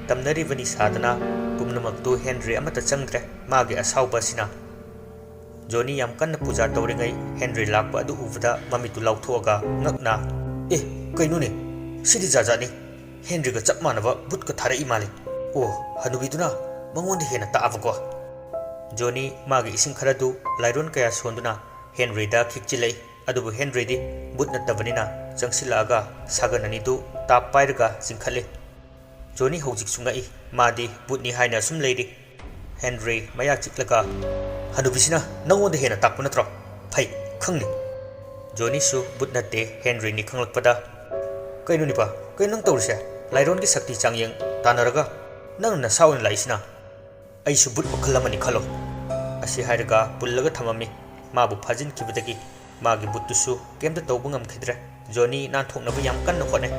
ꯇꯝꯅꯔꯤꯕꯅꯤ ꯁꯥꯗꯅ ꯄꯨꯝꯅꯃꯛꯇꯨ ꯍꯦꯟꯔꯤ ꯑꯃꯠꯇ ꯆꯪꯗ꯭ꯔꯦ꯫ ꯃꯥꯒꯤ ꯑꯁꯥꯎꯕ ꯑꯁꯤꯅ꯫ ꯖꯣꯅꯤ ꯌꯥꯝ ꯀꯟꯅ ꯄꯨꯖꯥ ꯇꯧꯔꯤꯉꯩ ꯍꯦꯟꯔꯤ ꯂꯥꯛꯄ ꯑꯗꯨ ꯎꯕꯗ ꯃꯃꯤꯠꯇꯨ ꯂꯥꯎꯊꯣꯛꯑꯒ ꯉꯛꯅ, "ꯑꯦ, ꯀꯩꯅꯣꯅꯦ? ꯁꯤꯗꯤ ꯖꯥꯠ ꯖꯥꯠꯅꯤ꯫ ꯍꯦꯟꯔꯤꯒ ꯆꯞ ꯃꯥꯟꯅꯕ ꯕꯨꯠꯀ ꯊꯥꯔꯛꯏ ꯃꯥꯜꯂꯦ꯫ ꯑꯣ, ꯍꯅꯨꯕꯤꯗꯨꯅ ꯃꯉꯣꯟꯗ ꯍꯦꯟꯅ ꯇꯥꯛꯑꯕꯀꯣ?" ꯖꯣꯅꯤ ꯃꯥꯒꯤ ꯏꯁꯤꯡ ꯈꯔꯗꯨ ꯂꯥꯏꯔꯣꯟ ꯀꯌꯥ ꯁꯣꯟꯗꯨꯅ ꯍꯦꯟꯔꯤꯗ ꯈꯤꯛꯆꯤꯜꯂꯛꯏ꯫ ꯑꯗꯨꯕꯨ ꯍꯦꯟꯔꯤꯗꯤ ꯕꯨꯠ ꯅꯠꯇꯕꯅꯤꯅ ꯆꯪꯁꯤꯜꯂꯛꯑꯒ ꯁꯥꯒꯟ ꯑꯅꯤꯗꯨ ꯇꯥꯞ ꯄꯥꯏꯔꯒ ꯆꯤꯡꯈꯠꯂꯤ꯫ ꯖꯣꯅꯤ ꯍꯧꯖꯤꯛꯁꯨ ꯉꯛꯏ꯫ ꯃꯥꯗꯤ ꯕꯨꯠꯅꯤ ꯍꯥꯏꯅ ꯑꯁꯨꯝ ꯂꯩꯔꯤ꯫ ꯍꯦꯟꯔꯤ ꯃꯌꯥ ꯆꯤꯛꯂꯒ, "ꯍꯅꯨꯕꯤꯁꯤꯅ ꯅꯪꯉꯣꯟꯗ ꯍꯦꯟꯅ ꯇꯥꯛꯄ ꯅꯠꯇ꯭ꯔꯣ? ꯐꯩ, ꯈꯪꯅꯤ꯫" ꯖꯣꯅꯤꯁꯨ ꯕꯨꯠ ꯅꯠꯇꯦ ꯍꯦꯟꯔꯤꯅꯤ ꯈꯪꯂꯛꯄꯗ, "ꯀꯩꯅꯣ ꯅꯤꯄꯥ, ꯀꯩꯅꯣ ꯅꯪ ꯇꯧꯔꯤꯁꯦ? ꯂꯥꯏꯔꯣꯟꯒꯤ ꯁꯛꯇꯤ ꯆꯥꯡꯌꯦꯡ ꯇꯥꯟꯅꯔꯒ ꯅꯪꯅ ꯅꯁꯥ ꯑꯣꯏꯅ ꯂꯥꯛꯏꯁꯤꯅ?" "ꯑꯩꯁꯨ ꯕꯨꯠ ꯃꯈꯜ ꯑꯃꯅꯤ ꯈꯜꯂꯣ꯫" ꯑꯁꯤ ꯍꯥꯏꯔꯒ ꯄꯨꯜꯂꯒ ꯊꯝꯃꯝꯃꯤ꯫ ꯃꯥꯕꯨ ꯐꯥꯖꯤꯟꯈꯤꯕꯗꯒꯤ ꯃꯥꯒꯤ ꯕꯨꯠꯇꯨꯁꯨ ꯀꯩꯝꯇ ꯇꯧꯕ ꯉꯝꯈꯤꯗ꯭ꯔꯦ꯫ ꯖꯣꯅꯤ ꯅꯥꯟꯊꯣꯛꯅꯕ ꯌꯥꯝ ꯀꯟꯅ ꯍꯣꯠꯅꯩ꯫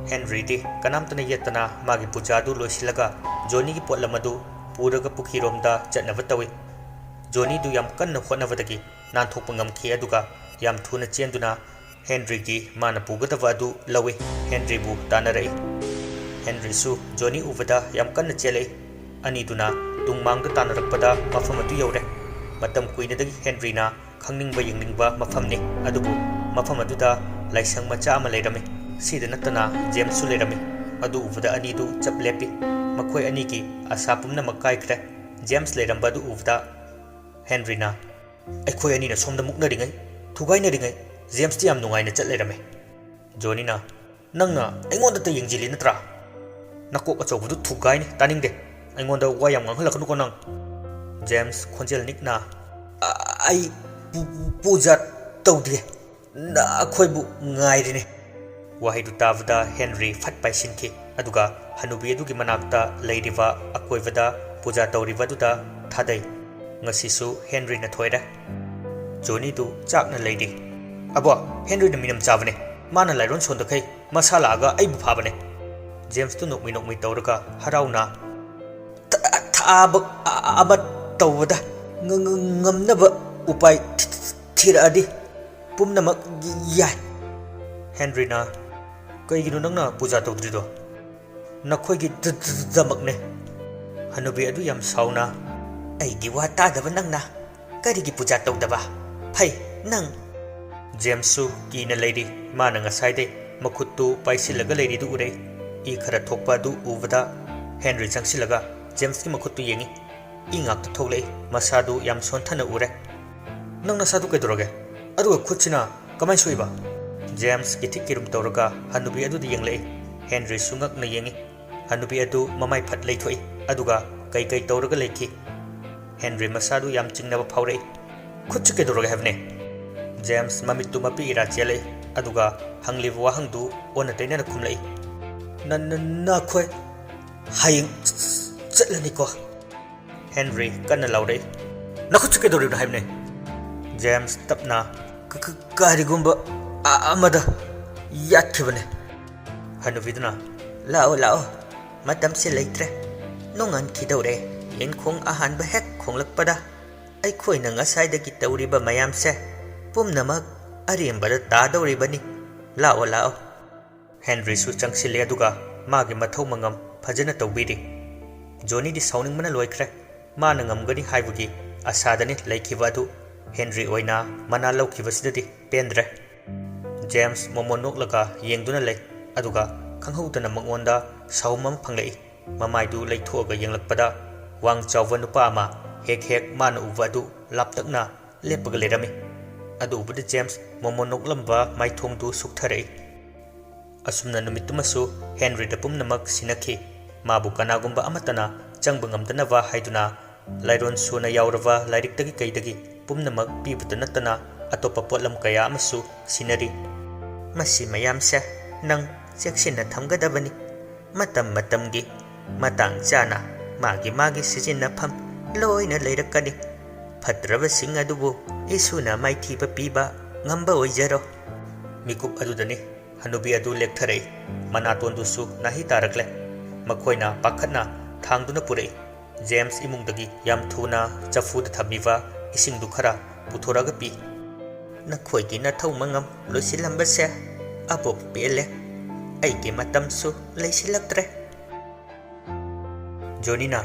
ꯍꯦꯟꯔꯤꯗꯤ ꯀꯅꯥꯝꯇꯅ ꯌꯦꯠꯇꯅ ꯃꯥꯒꯤ ꯄꯨꯖꯥꯗꯨ ꯂꯣꯏꯁꯤꯜꯂꯒ ꯖꯣꯅꯤꯒꯤ ꯄꯣꯠꯂꯝ ꯑꯗꯨ ꯄꯨꯔꯒ ꯄꯨꯈ꯭ꯔꯤꯔꯣꯝꯗ ꯆꯠꯅꯕ ꯇꯧꯏ꯫ ꯖꯣꯅꯤꯗꯨ ꯌꯥꯝ ꯀꯟꯅ ꯍꯣꯠꯅꯕꯗꯒꯤ ꯅꯥꯟꯊꯣꯛꯄ ꯉꯝꯈꯤ, ꯑꯗꯨꯒ ꯌꯥꯝ ꯊꯨꯅ ꯆꯦꯟꯗꯨꯅ ꯍꯦꯟꯔꯤꯒꯤ ꯃꯥꯅ ꯄꯨꯒꯗꯕ ꯑꯗꯨ ꯂꯧꯏ꯫ ꯍꯦꯟꯔꯤꯕꯨ ꯇꯥꯟꯅꯔꯛꯏ꯫ ꯍꯦꯟꯔꯤꯁꯨ ꯖꯣꯅꯤ ꯎꯕꯗ ꯌꯥꯝ ꯀꯟꯅ ꯆꯦꯜꯂꯛꯏ꯫ ꯑꯅꯤꯗꯨꯅ ꯇꯨꯡꯃꯥꯡꯗ ꯇꯥꯟꯅꯔꯛꯄꯗ ꯃꯐꯝ ꯑꯗꯨ ꯌꯧꯔꯦ꯫ ꯃꯇꯝ ꯀꯨꯏꯅꯗꯒꯤ ꯍꯦꯟꯔꯤꯅ ꯈꯪꯅꯤꯡꯕ ꯌꯦꯡꯅꯤꯡꯕ ꯃꯐꯝꯅꯤ꯫ ꯑꯗꯨꯕꯨ ꯃꯐꯝ ꯑꯗꯨꯗ ꯂꯥꯏꯁꯪ ꯃꯆꯥ ꯑꯃ ꯂꯩꯔꯝꯃꯤ꯫ ꯁꯤꯗ ꯅꯠꯇꯅ ꯖꯦꯝꯁꯁꯨ ꯂꯩꯔꯝꯃꯤ꯫ ꯑꯗꯨ ꯎꯕꯗ ꯑꯅꯤꯗꯨ ꯆꯞ ꯂꯦꯞꯄꯤ꯫ ꯃꯈꯣꯏ ꯑꯅꯤꯒꯤ ꯑꯁꯥ ꯄꯨꯝꯅꯃꯛ ꯀꯥꯏꯈ꯭ꯔꯦ꯫ ꯖꯦꯝꯁ ꯂꯩꯔꯝꯕ ꯑꯗꯨ ꯎꯕꯗ ꯍꯦꯟꯔꯤꯅ, "ꯑꯩꯈꯣꯏ ꯑꯅꯤꯅ ꯁꯣꯝꯗ ꯃꯨꯛꯅꯔꯤꯉꯩ, ꯊꯨꯒꯥꯏꯅꯔꯤꯉꯩ, ꯖꯦꯝꯁꯇꯤ ꯌꯥꯝ ꯅꯨꯡꯉꯥꯏꯅ ꯆꯠ ꯂꯩꯔꯝꯃꯦ꯫" ꯖꯣꯅꯤꯅ, "ꯅꯪꯅ ꯑꯩꯉꯣꯟꯗꯇ ꯌꯦꯡꯁꯤꯜꯂꯤ ꯅꯠꯇ꯭ꯔꯥ? ꯅꯀꯣꯛ ꯑꯆꯧꯕꯗꯨ ꯊꯨꯒꯥꯏꯅꯤ, ꯇꯥꯅꯤꯡꯗꯦ꯫ ꯑꯩꯉꯣꯟꯗ ꯋꯥ ꯌꯥꯝ ꯉꯥꯡꯍꯜꯂꯛꯀꯅꯨꯀꯣ ꯅꯪ꯫" ꯖꯦꯝꯁ ꯈꯣꯟꯖꯦꯜ ꯅꯤꯛꯅ, "ꯑ-, ꯑꯩ ꯄꯨ-, ꯄꯨ-, ꯄꯨꯖꯥ ꯇꯧꯗꯦ꯫ ꯅꯈꯣꯏꯕꯨ ꯉꯥꯏꯔꯤꯅꯦ꯫" ꯋꯥꯍꯩꯗꯨ ꯇꯥꯕꯗ ꯍꯦꯟꯔꯤ ꯐꯠ ꯄꯥꯏꯁꯤꯟꯈꯤ, ꯑꯗꯨꯒ ꯍꯅꯨꯕꯤ ꯑꯗꯨꯒꯤ ꯃꯅꯥꯛꯇ ꯂꯩꯔꯤꯕ ꯑꯀꯣꯏꯕꯗ ꯄꯨꯖꯥ ꯇꯧꯔꯤꯕꯗꯨꯗ ꯊꯥꯗꯩ꯫ ꯉꯁꯤꯁꯨ ꯍꯦꯟꯔꯤꯅ ꯊꯣꯏꯔꯦ꯫ ꯖꯣꯅꯤꯗꯨ ꯆꯥꯛꯅ ꯂꯩꯔꯤ꯫ "ꯑꯕꯣ, ꯍꯦꯟꯔꯤꯅ ꯃꯤꯅꯝ ꯆꯥꯕꯅꯦ꯫ ꯃꯥꯅ ꯂꯥꯏꯔꯣꯟ ꯁꯣꯟꯗꯈꯩ ꯃꯁꯥ ꯂꯥꯛꯑꯒ ꯑꯩꯕꯨ ꯐꯥꯕꯅꯦ꯫" ꯖꯦꯝꯁꯇꯨ ꯅꯣꯛꯃꯤ ꯅꯣꯛꯃꯤ ꯇꯧꯔꯒ ꯍꯔꯥꯎꯅ, "ꯊ-, ꯊꯕꯛ ꯑ-, ꯑꯃ ꯇꯧꯕꯗ ꯉ-, ꯉ-, ꯉꯝꯅꯕ ꯎꯄꯥꯏ ꯊꯤ-, ꯊꯤ-, ꯊꯤꯔꯛꯑꯗꯤ ꯄꯨꯝꯅꯃꯛ ꯌꯥꯏ꯫" ꯍꯦꯟꯔꯤꯅ, "ꯀꯩꯒꯤꯅꯣ ꯅꯪꯅ ꯄꯨꯖꯥ ꯇꯧꯗ꯭ꯔꯤꯗꯣ?" "ꯅꯈꯣꯏꯒꯤ ꯗ-, ꯗ-, ꯗꯃꯛꯅꯦ꯫" ꯍꯅꯨꯕꯤ ꯑꯗꯨ ꯌꯥꯝ ꯁꯥꯎꯅ, "ꯑꯩꯒꯤ ꯋꯥ ꯇꯥꯗꯕ ꯅꯪꯅ ꯀꯔꯤꯒꯤ ꯄꯨꯖꯥ ꯇꯧꯗꯕ? ꯐꯩ, ꯅꯪ!" ꯖꯦꯝꯁꯁꯨ ꯀꯤꯅ ꯂꯩꯔꯤ꯫ ꯃꯥꯅ ꯉꯁꯥꯏꯗꯩ ꯃꯈꯨꯠꯇꯨ ꯄꯥꯏꯁꯤꯜꯂꯒ ꯂꯩꯔꯤꯗꯨ ꯎꯔꯦ꯫ ꯏ ꯈꯔ ꯊꯣꯛꯄ ꯑꯗꯨ ꯎꯕꯗ ꯍꯦꯟꯔꯤ ꯆꯪꯁꯤꯜꯂꯒ ꯖꯦꯝꯁꯀꯤ ꯃꯈꯨꯠꯇꯨ ꯌꯦꯡꯉꯤ꯫ ꯏ ꯉꯥꯛꯇ ꯊꯣꯛꯂꯛꯏ꯫ ꯃꯁꯥꯗꯨ ꯌꯥꯝ ꯁꯣꯟꯊꯅ ꯎꯔꯦ꯫ "ꯅꯪ ꯅꯁꯥꯗꯨ ꯀꯩꯗꯧꯔꯒꯦ? ꯑꯗꯨꯒ ꯈꯨꯠꯁꯤꯅ ꯀꯃꯥꯏ ꯁꯣꯛꯏꯕ?" ꯖꯦꯝꯁ ꯀꯤꯊꯤꯛ ꯀꯤꯔꯨꯝ ꯇꯧꯔꯒ ꯍꯅꯨꯕꯤ ꯑꯗꯨꯗ ꯌꯦꯡꯂꯛꯏ꯫ ꯍꯦꯟꯔꯤꯁꯨ ꯉꯛꯅ ꯌꯦꯡꯉꯤ꯫ ꯍꯅꯨꯕꯤ ꯑꯗꯨ ꯃꯃꯥꯏ ꯐꯠ ꯂꯩꯊꯣꯛꯏ, ꯑꯗꯨꯒ ꯀꯩꯀꯩ ꯇꯧꯔꯒ ꯂꯩꯈꯤ꯫ ꯍꯦꯟꯔꯤ ꯃꯁꯥꯗꯨ ꯌꯥꯝ ꯆꯤꯡꯅꯕ ꯐꯥꯎꯔꯛꯏ꯫ "ꯈꯨꯠꯁꯤ ꯀꯩꯗꯧꯔꯒꯦ ꯍꯥꯏꯕꯅꯦ?" ꯖꯦꯝꯁ ꯃꯃꯤꯠꯇꯨ ꯃꯄꯤ ꯏꯔꯥ ꯆꯦꯜꯂꯛꯏ, ꯑꯗꯨꯒ ꯍꯪꯂꯤꯕ ꯋꯥꯍꯪꯗꯨ ꯑꯣꯟꯅ ꯇꯩꯅꯅ ꯈꯨꯝꯂꯛꯏ꯫ "ꯅ-, ꯅ-, ꯅꯈꯣꯏ ꯍꯌꯦꯡ ꯆꯠꯂꯅꯤꯀꯣ?" ꯍꯦꯟꯔꯤ ꯀꯟꯅ ꯂꯥꯎꯔꯛꯏ꯫ "ꯅꯈꯨꯠꯁꯤ ꯀꯩꯗꯧꯔꯤꯕꯅꯣ ꯍꯥꯏꯕꯅꯦ?" ꯖꯦꯝꯁ ꯇꯞꯅ, "ꯀ-, ꯀ-, ꯀꯔꯤꯒꯨꯝꯕ ꯑ-, ꯑꯃꯗ ꯌꯥꯠꯈꯤꯕꯅꯦ꯫" ꯍꯅꯨꯕꯤꯗꯨꯅ, "ꯂꯥꯛꯑꯣ, ꯂꯥꯛꯑꯣ, ꯃꯇꯝꯁꯦ ꯂꯩꯇ꯭ꯔꯦ꯫ ꯅꯣꯡꯉꯥꯟꯈꯤꯗꯧꯔꯦ꯫ ꯌꯦꯟꯈꯣꯡ ꯑꯍꯥꯟꯕ ꯍꯦꯛ ꯈꯣꯡꯂꯛꯄꯗ ꯑꯩꯈꯣꯏꯅ ꯉꯁꯥꯏꯗꯒꯤ ꯇꯧꯔꯤꯕ ꯃꯌꯥꯝꯁꯦ ꯄꯨꯝꯅꯃꯛ ꯑꯔꯦꯝꯕꯗ ꯇꯥꯗꯧꯔꯤꯕꯅꯤ꯫ ꯂꯥꯛꯑꯣ, ꯂꯥꯛꯑꯣ꯫" ꯍꯦꯟꯔꯤꯁꯨ ꯆꯪꯁꯤꯜꯂꯦ, ꯑꯗꯨꯒ ꯃꯥꯒꯤ ꯃꯊꯧ ꯃꯉꯝ ꯐꯖꯅ ꯇꯧꯕꯤꯔꯤ꯫ ꯖꯣꯅꯤꯗꯤ ꯁꯥꯎꯅꯤꯡꯕꯅ ꯂꯣꯏꯈ꯭ꯔꯦ꯫ ꯃꯥꯅ ꯉꯝꯒꯅꯤ ꯍꯥꯏꯕꯒꯤ ꯑꯁꯥꯗꯅꯤ ꯂꯩꯈꯤꯕ ꯑꯗꯨ꯫ ꯍꯦꯟꯔꯤ ꯑꯣꯏꯅ ꯃꯅꯥ ꯂꯧꯈꯤꯕꯁꯤꯗꯗꯤ ꯄꯦꯟꯗ꯭ꯔꯦ꯫ ꯖꯦꯝꯁ ꯃꯣꯃꯣꯟ ꯅꯣꯛꯂꯒ ꯌꯦꯡꯗꯨꯅ ꯂꯩ, ꯑꯗꯨꯒ ꯈꯪꯍꯧꯗꯅ ꯃꯉꯣꯟꯗ ꯁꯥꯎꯝ ꯑꯃ ꯐꯪꯂꯛꯏ꯫ ꯃꯃꯥꯏꯗꯨ ꯂꯩꯊꯣꯛꯑꯒ ꯌꯦꯡꯂꯛꯄꯗ, ꯋꯥꯡ ꯆꯥꯎꯕ ꯅꯨꯄꯥ ꯑꯃ ꯍꯦꯛ ꯍꯦꯛ ꯃꯥꯅ ꯎꯕ ꯑꯗꯨ ꯂꯥꯞꯇꯛꯅ ꯂꯦꯞꯄꯒ ꯂꯩꯔꯝꯃꯤ꯫ ꯑꯗꯨ ꯎꯕꯗ ꯖꯦꯝꯁ ꯃꯣꯃꯣꯟ ꯅꯣꯛꯂꯝꯕ ꯃꯥꯏꯊꯣꯡꯗꯨ ꯁꯨꯛꯊꯔꯛꯏ꯫ ꯑꯁꯨꯝꯅ ꯅꯨꯃꯤꯠꯇꯨꯃꯁꯨ ꯍꯦꯟꯔꯤꯗ ꯄꯨꯝꯅꯃꯛ ꯁꯤꯟꯅꯈꯤ꯫ ꯃꯥꯕꯨ ꯀꯅꯥꯒꯨꯝꯕ ꯑꯃꯠꯇꯅ ꯆꯪꯕ ꯉꯝꯗꯅꯕ ꯍꯥꯏꯗꯨꯅ ꯂꯥꯏꯔꯣꯟ ꯁꯨꯅ ꯌꯥꯎꯔꯕ ꯂꯥꯏꯔꯤꯛꯇꯒꯤ ꯀꯩꯗꯒꯤ ꯄꯨꯝꯅꯃꯛ ꯄꯤꯕꯇ ꯅꯠꯇꯅ ꯑꯇꯣꯞꯄ ꯄꯣꯠꯂꯝ ꯀꯌꯥ ꯑꯃꯁꯨ ꯁꯤꯟꯅꯔꯤ꯫ ꯃꯁꯤ ꯃꯌꯥꯝꯁꯦ ꯅꯪ ꯆꯦꯛꯁꯤꯟꯅ ꯊꯝꯒꯗꯕꯅꯤ꯫ ꯃꯇꯝ ꯃꯇꯝꯒꯤ ꯃꯇꯥꯡ ꯆꯥꯅ ꯃꯥꯒꯤ ꯃꯥꯒꯤ ꯁꯤꯖꯤꯟꯅꯐꯝ ꯂꯣꯏꯅ ꯂꯩꯔꯛꯀꯅꯤ꯫ ꯐꯠꯇ꯭ꯔꯕꯁꯤꯡ ꯑꯗꯨꯕꯨ ꯌꯤꯁꯨꯅ ꯃꯥꯏꯊꯤꯕ ꯄꯤꯕ ꯉꯝꯕ ꯑꯣꯏꯖꯔꯣ꯫ ꯃꯤꯀꯨꯞ ꯑꯗꯨꯗꯅꯤ ꯍꯅꯨꯕꯤ ꯑꯗꯨ ꯂꯦꯛꯊꯔꯛꯏ꯫ ꯃꯅꯥꯇꯣꯟꯗꯨꯁꯨ ꯅꯥꯍꯤ ꯇꯥꯔꯛꯂꯦ꯫ ꯃꯈꯣꯏꯅ ꯄꯥꯈꯠꯅ ꯊꯥꯡꯗꯨꯅ ꯄꯨꯔꯛꯏ꯫ ꯖꯦꯝꯁ ꯏꯃꯨꯡꯗꯒꯤ ꯌꯥꯝ ꯊꯨꯅ ꯆꯐꯨꯗ ꯊꯝꯂꯤꯕ ꯏꯁꯤꯡꯗꯨ ꯈꯔ ꯄꯨꯊꯣꯔꯛꯑꯒ ꯄꯤ꯫ "ꯅꯈꯣꯏꯒꯤ ꯅꯊꯧ ꯃꯉꯝ ꯂꯣꯏꯁꯤꯜꯂꯝꯕꯁꯦ ꯑꯕꯣꯛ ꯄꯦꯜꯂꯦ꯫ ꯑꯩꯒꯤ ꯃꯇꯝꯁꯨ ꯂꯩꯁꯤꯜꯂꯛꯇ꯭ꯔꯦ꯫" ꯖꯣꯅꯤꯅ,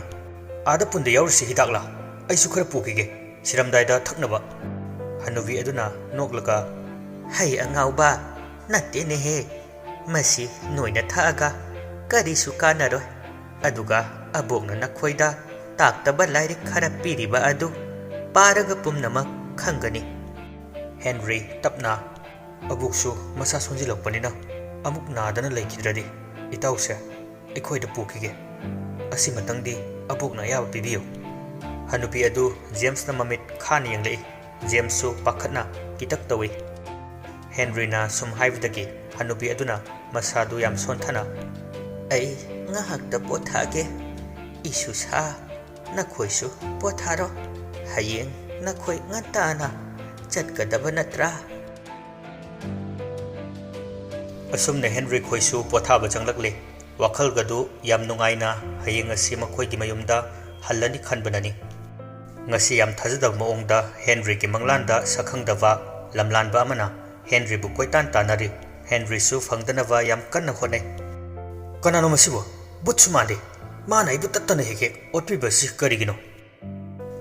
"ꯑꯥꯗ ꯄꯨꯟꯗ ꯌꯥꯎꯔꯨꯁꯤ ꯍꯤꯗꯥꯛꯂꯥ? ꯑꯩꯁꯨ ꯈꯔ ꯄꯨꯈꯤꯒꯦ, ꯁꯤꯔꯝꯗꯥꯏꯗ ꯊꯛꯅꯕ꯫" ꯍꯅꯨꯕꯤ ꯑꯗꯨꯅ ꯅꯣꯛꯂꯒ, "ꯍꯩ ꯑꯉꯥꯎꯕ, ꯅꯠꯇꯦꯅꯦꯍꯦ, ꯃꯁꯤ ꯅꯣꯏꯅ ꯊꯛꯑꯒ ꯀꯔꯤꯁꯨ ꯀꯥꯟꯅꯔꯣꯏ꯫ ꯑꯗꯨꯒ ꯑꯕꯣꯛꯅ ꯅꯈꯣꯏꯗ ꯇꯥꯛꯇꯕ ꯂꯥꯏꯔꯤꯛ ꯈꯔ ꯄꯤꯔꯤꯕ ꯑꯗꯨ ꯄꯥꯔꯒ ꯄꯨꯝꯅꯃꯛ ꯈꯪꯒꯅꯤ꯫" ꯍꯦꯟꯔꯤ ꯇꯞꯅ, "ꯑꯕꯣꯛꯁꯨ ꯃꯁꯥ ꯁꯣꯟꯖꯤꯜꯂꯛꯄꯅꯤꯅ ꯑꯃꯨꯛ ꯅꯥꯗꯅ ꯂꯩꯈꯤꯗ꯭ꯔꯗꯤ ꯏꯇꯥꯎꯁꯦ ꯑꯩꯈꯣꯏꯗ ꯄꯨꯈꯤꯒꯦ꯫ ꯑꯁꯤꯃꯇꯪꯗꯤ ꯑꯕꯣꯛꯅ ꯑꯌꯥꯕ ꯄꯤꯕꯤꯌꯨ꯫" ꯍꯅꯨꯕꯤ ꯑꯗꯨ ꯖꯦꯝꯁꯅ ꯃꯃꯤꯠ ꯈꯥꯅ ꯌꯦꯡꯂꯛꯏ꯫ ꯖꯦꯝꯁꯁꯨ ꯄꯥꯈꯠꯅ ꯀꯤꯇꯛ ꯇꯧꯏ꯫ ꯍꯦꯟꯔꯤꯅ ꯁꯨꯝ ꯍꯥꯏꯕꯗꯒꯤ ꯍꯅꯨꯕꯤ ꯑꯗꯨꯅ ꯃꯁꯥꯗꯨ ꯌꯥꯝ ꯁꯣꯟꯊꯅ, "ꯑꯩ ꯉꯥꯏꯍꯥꯛꯇ ꯄꯣꯊꯥꯒꯦ꯫ ꯏꯁꯨ ꯁꯥ, ꯅꯈꯣꯏꯁꯨ ꯄꯣꯊꯥꯔꯣ꯫ ꯍꯌꯦꯡ ꯅꯈꯣꯏ ꯉꯟꯇꯥꯅ ꯆꯠꯀꯗꯕ ꯅꯠꯇ꯭ꯔꯥ?" ꯑꯁꯨꯝꯅ ꯍꯦꯟꯔꯤ ꯈꯣꯏꯁꯨ ꯄꯣꯊꯥꯕ ꯆꯪꯂꯛꯂꯦ꯫ ꯋꯥꯈꯜꯒꯗꯨ ꯌꯥꯝ ꯅꯨꯡꯉꯥꯏꯅ ꯍꯌꯦꯡ ꯑꯁꯤ ꯃꯈꯣꯏꯒꯤ ꯃꯌꯨꯝꯗ ꯍꯜꯂꯅꯤ ꯈꯟꯕꯅꯅꯤ꯫ ꯉꯁꯤ ꯌꯥꯝ ꯊꯥꯖꯗꯕ ꯃꯑꯣꯡꯗ ꯍꯦꯟꯔꯤꯒꯤ ꯃꯪꯂꯥꯟꯗ ꯁꯛꯈꯪꯗꯕ ꯂꯝꯂꯥꯟꯕ ꯑꯃꯅ ꯍꯦꯟꯔꯤꯕꯨ ꯀꯣꯏꯇꯥꯟ ꯇꯥꯟꯅꯔꯤ꯫ ꯍꯦꯟꯔꯤꯁꯨ ꯐꯪꯗꯅꯕ ꯌꯥꯝ ꯀꯟꯅ ꯍꯣꯠꯅꯩ꯫ "ꯀꯅꯥꯅꯣ ꯃꯁꯤꯕꯨ? ꯕꯨꯠꯁꯨ ꯃꯥꯟꯗꯦ꯫ ꯃꯥꯅ ꯑꯩꯕꯨ ꯇꯠꯇꯅ ꯍꯦꯛ ꯍꯦꯛ ꯑꯣꯠꯄꯤꯕꯁꯤ ꯀꯔꯤꯒꯤꯅꯣ?"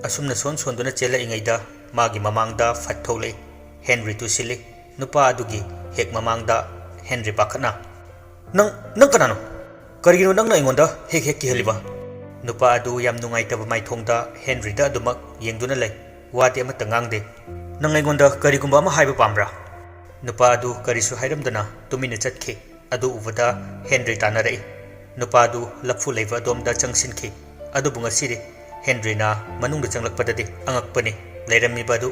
ꯑꯁꯨꯝꯅ ꯁꯣꯟ ꯁꯣꯟꯗꯨꯅ ꯆꯦꯜꯂꯛꯏꯉꯩꯗ ꯃꯥꯒꯤ ꯃꯃꯥꯡꯗ ꯐꯠ ꯊꯣꯛꯂꯛꯏ꯫ ꯍꯦꯟꯔꯤ ꯇꯨꯁꯤꯜꯂꯤ꯫ ꯅꯨꯄꯥ ꯑꯗꯨꯒꯤ ꯍꯦꯛ ꯃꯃꯥꯡꯗ ꯍꯦꯟꯔꯤ ꯄꯥꯈꯠꯅ, "ꯅꯪ, ꯅꯪ ꯀꯅꯥꯅꯣ? ꯀꯔꯤꯒꯤꯅꯣ ꯅꯪꯅ ꯑꯩꯉꯣꯟꯗ ꯍꯦꯛ ꯍꯦꯛ ꯀꯤꯍꯜꯂꯤꯕ?" ꯅꯨꯄꯥ ꯑꯗꯨ ꯌꯥꯝ ꯅꯨꯡꯉꯥꯏꯇꯕ ꯃꯥꯏꯊꯣꯡꯗ ꯍꯦꯟꯔꯤꯗ ꯑꯗꯨꯃꯛ ꯌꯦꯡꯗꯨꯅ ꯂꯩ꯫ ꯋꯥꯗꯤ ꯑꯃꯠꯇ ꯉꯥꯡꯗꯦ꯫ "ꯅꯪ ꯑꯩꯉꯣꯟꯗ ꯀꯔꯤꯒꯨꯝꯕ ꯑꯃ ꯍꯥꯏꯕ ꯄꯥꯝꯕ꯭ꯔꯥ?" ꯅꯨꯄꯥ ꯑꯗꯨ ꯀꯔꯤꯁꯨ ꯍꯥꯏꯔꯝꯗꯅ ꯇꯨꯃꯤꯟꯅ ꯆꯠꯈꯤ꯫ ꯑꯗꯨ ꯎꯕꯗ ꯍꯦꯟꯔꯤ ꯇꯥꯟꯅꯔꯛꯏ꯫ ꯅꯨꯄꯥꯗꯨ ꯂꯐꯨ ꯂꯩꯕ ꯑꯗꯣꯝꯗ ꯆꯪꯁꯤꯟꯈꯤ꯫ ꯑꯗꯨꯕꯨ ꯉꯁꯤꯗꯤ ꯍꯦꯟꯔꯤꯅ ꯃꯅꯨꯡꯗ ꯆꯪꯂꯛꯄꯗꯗꯤ ꯑꯉꯛꯄꯅꯤ꯫ ꯂꯩꯔꯝꯃꯤꯕ ꯑꯗꯨ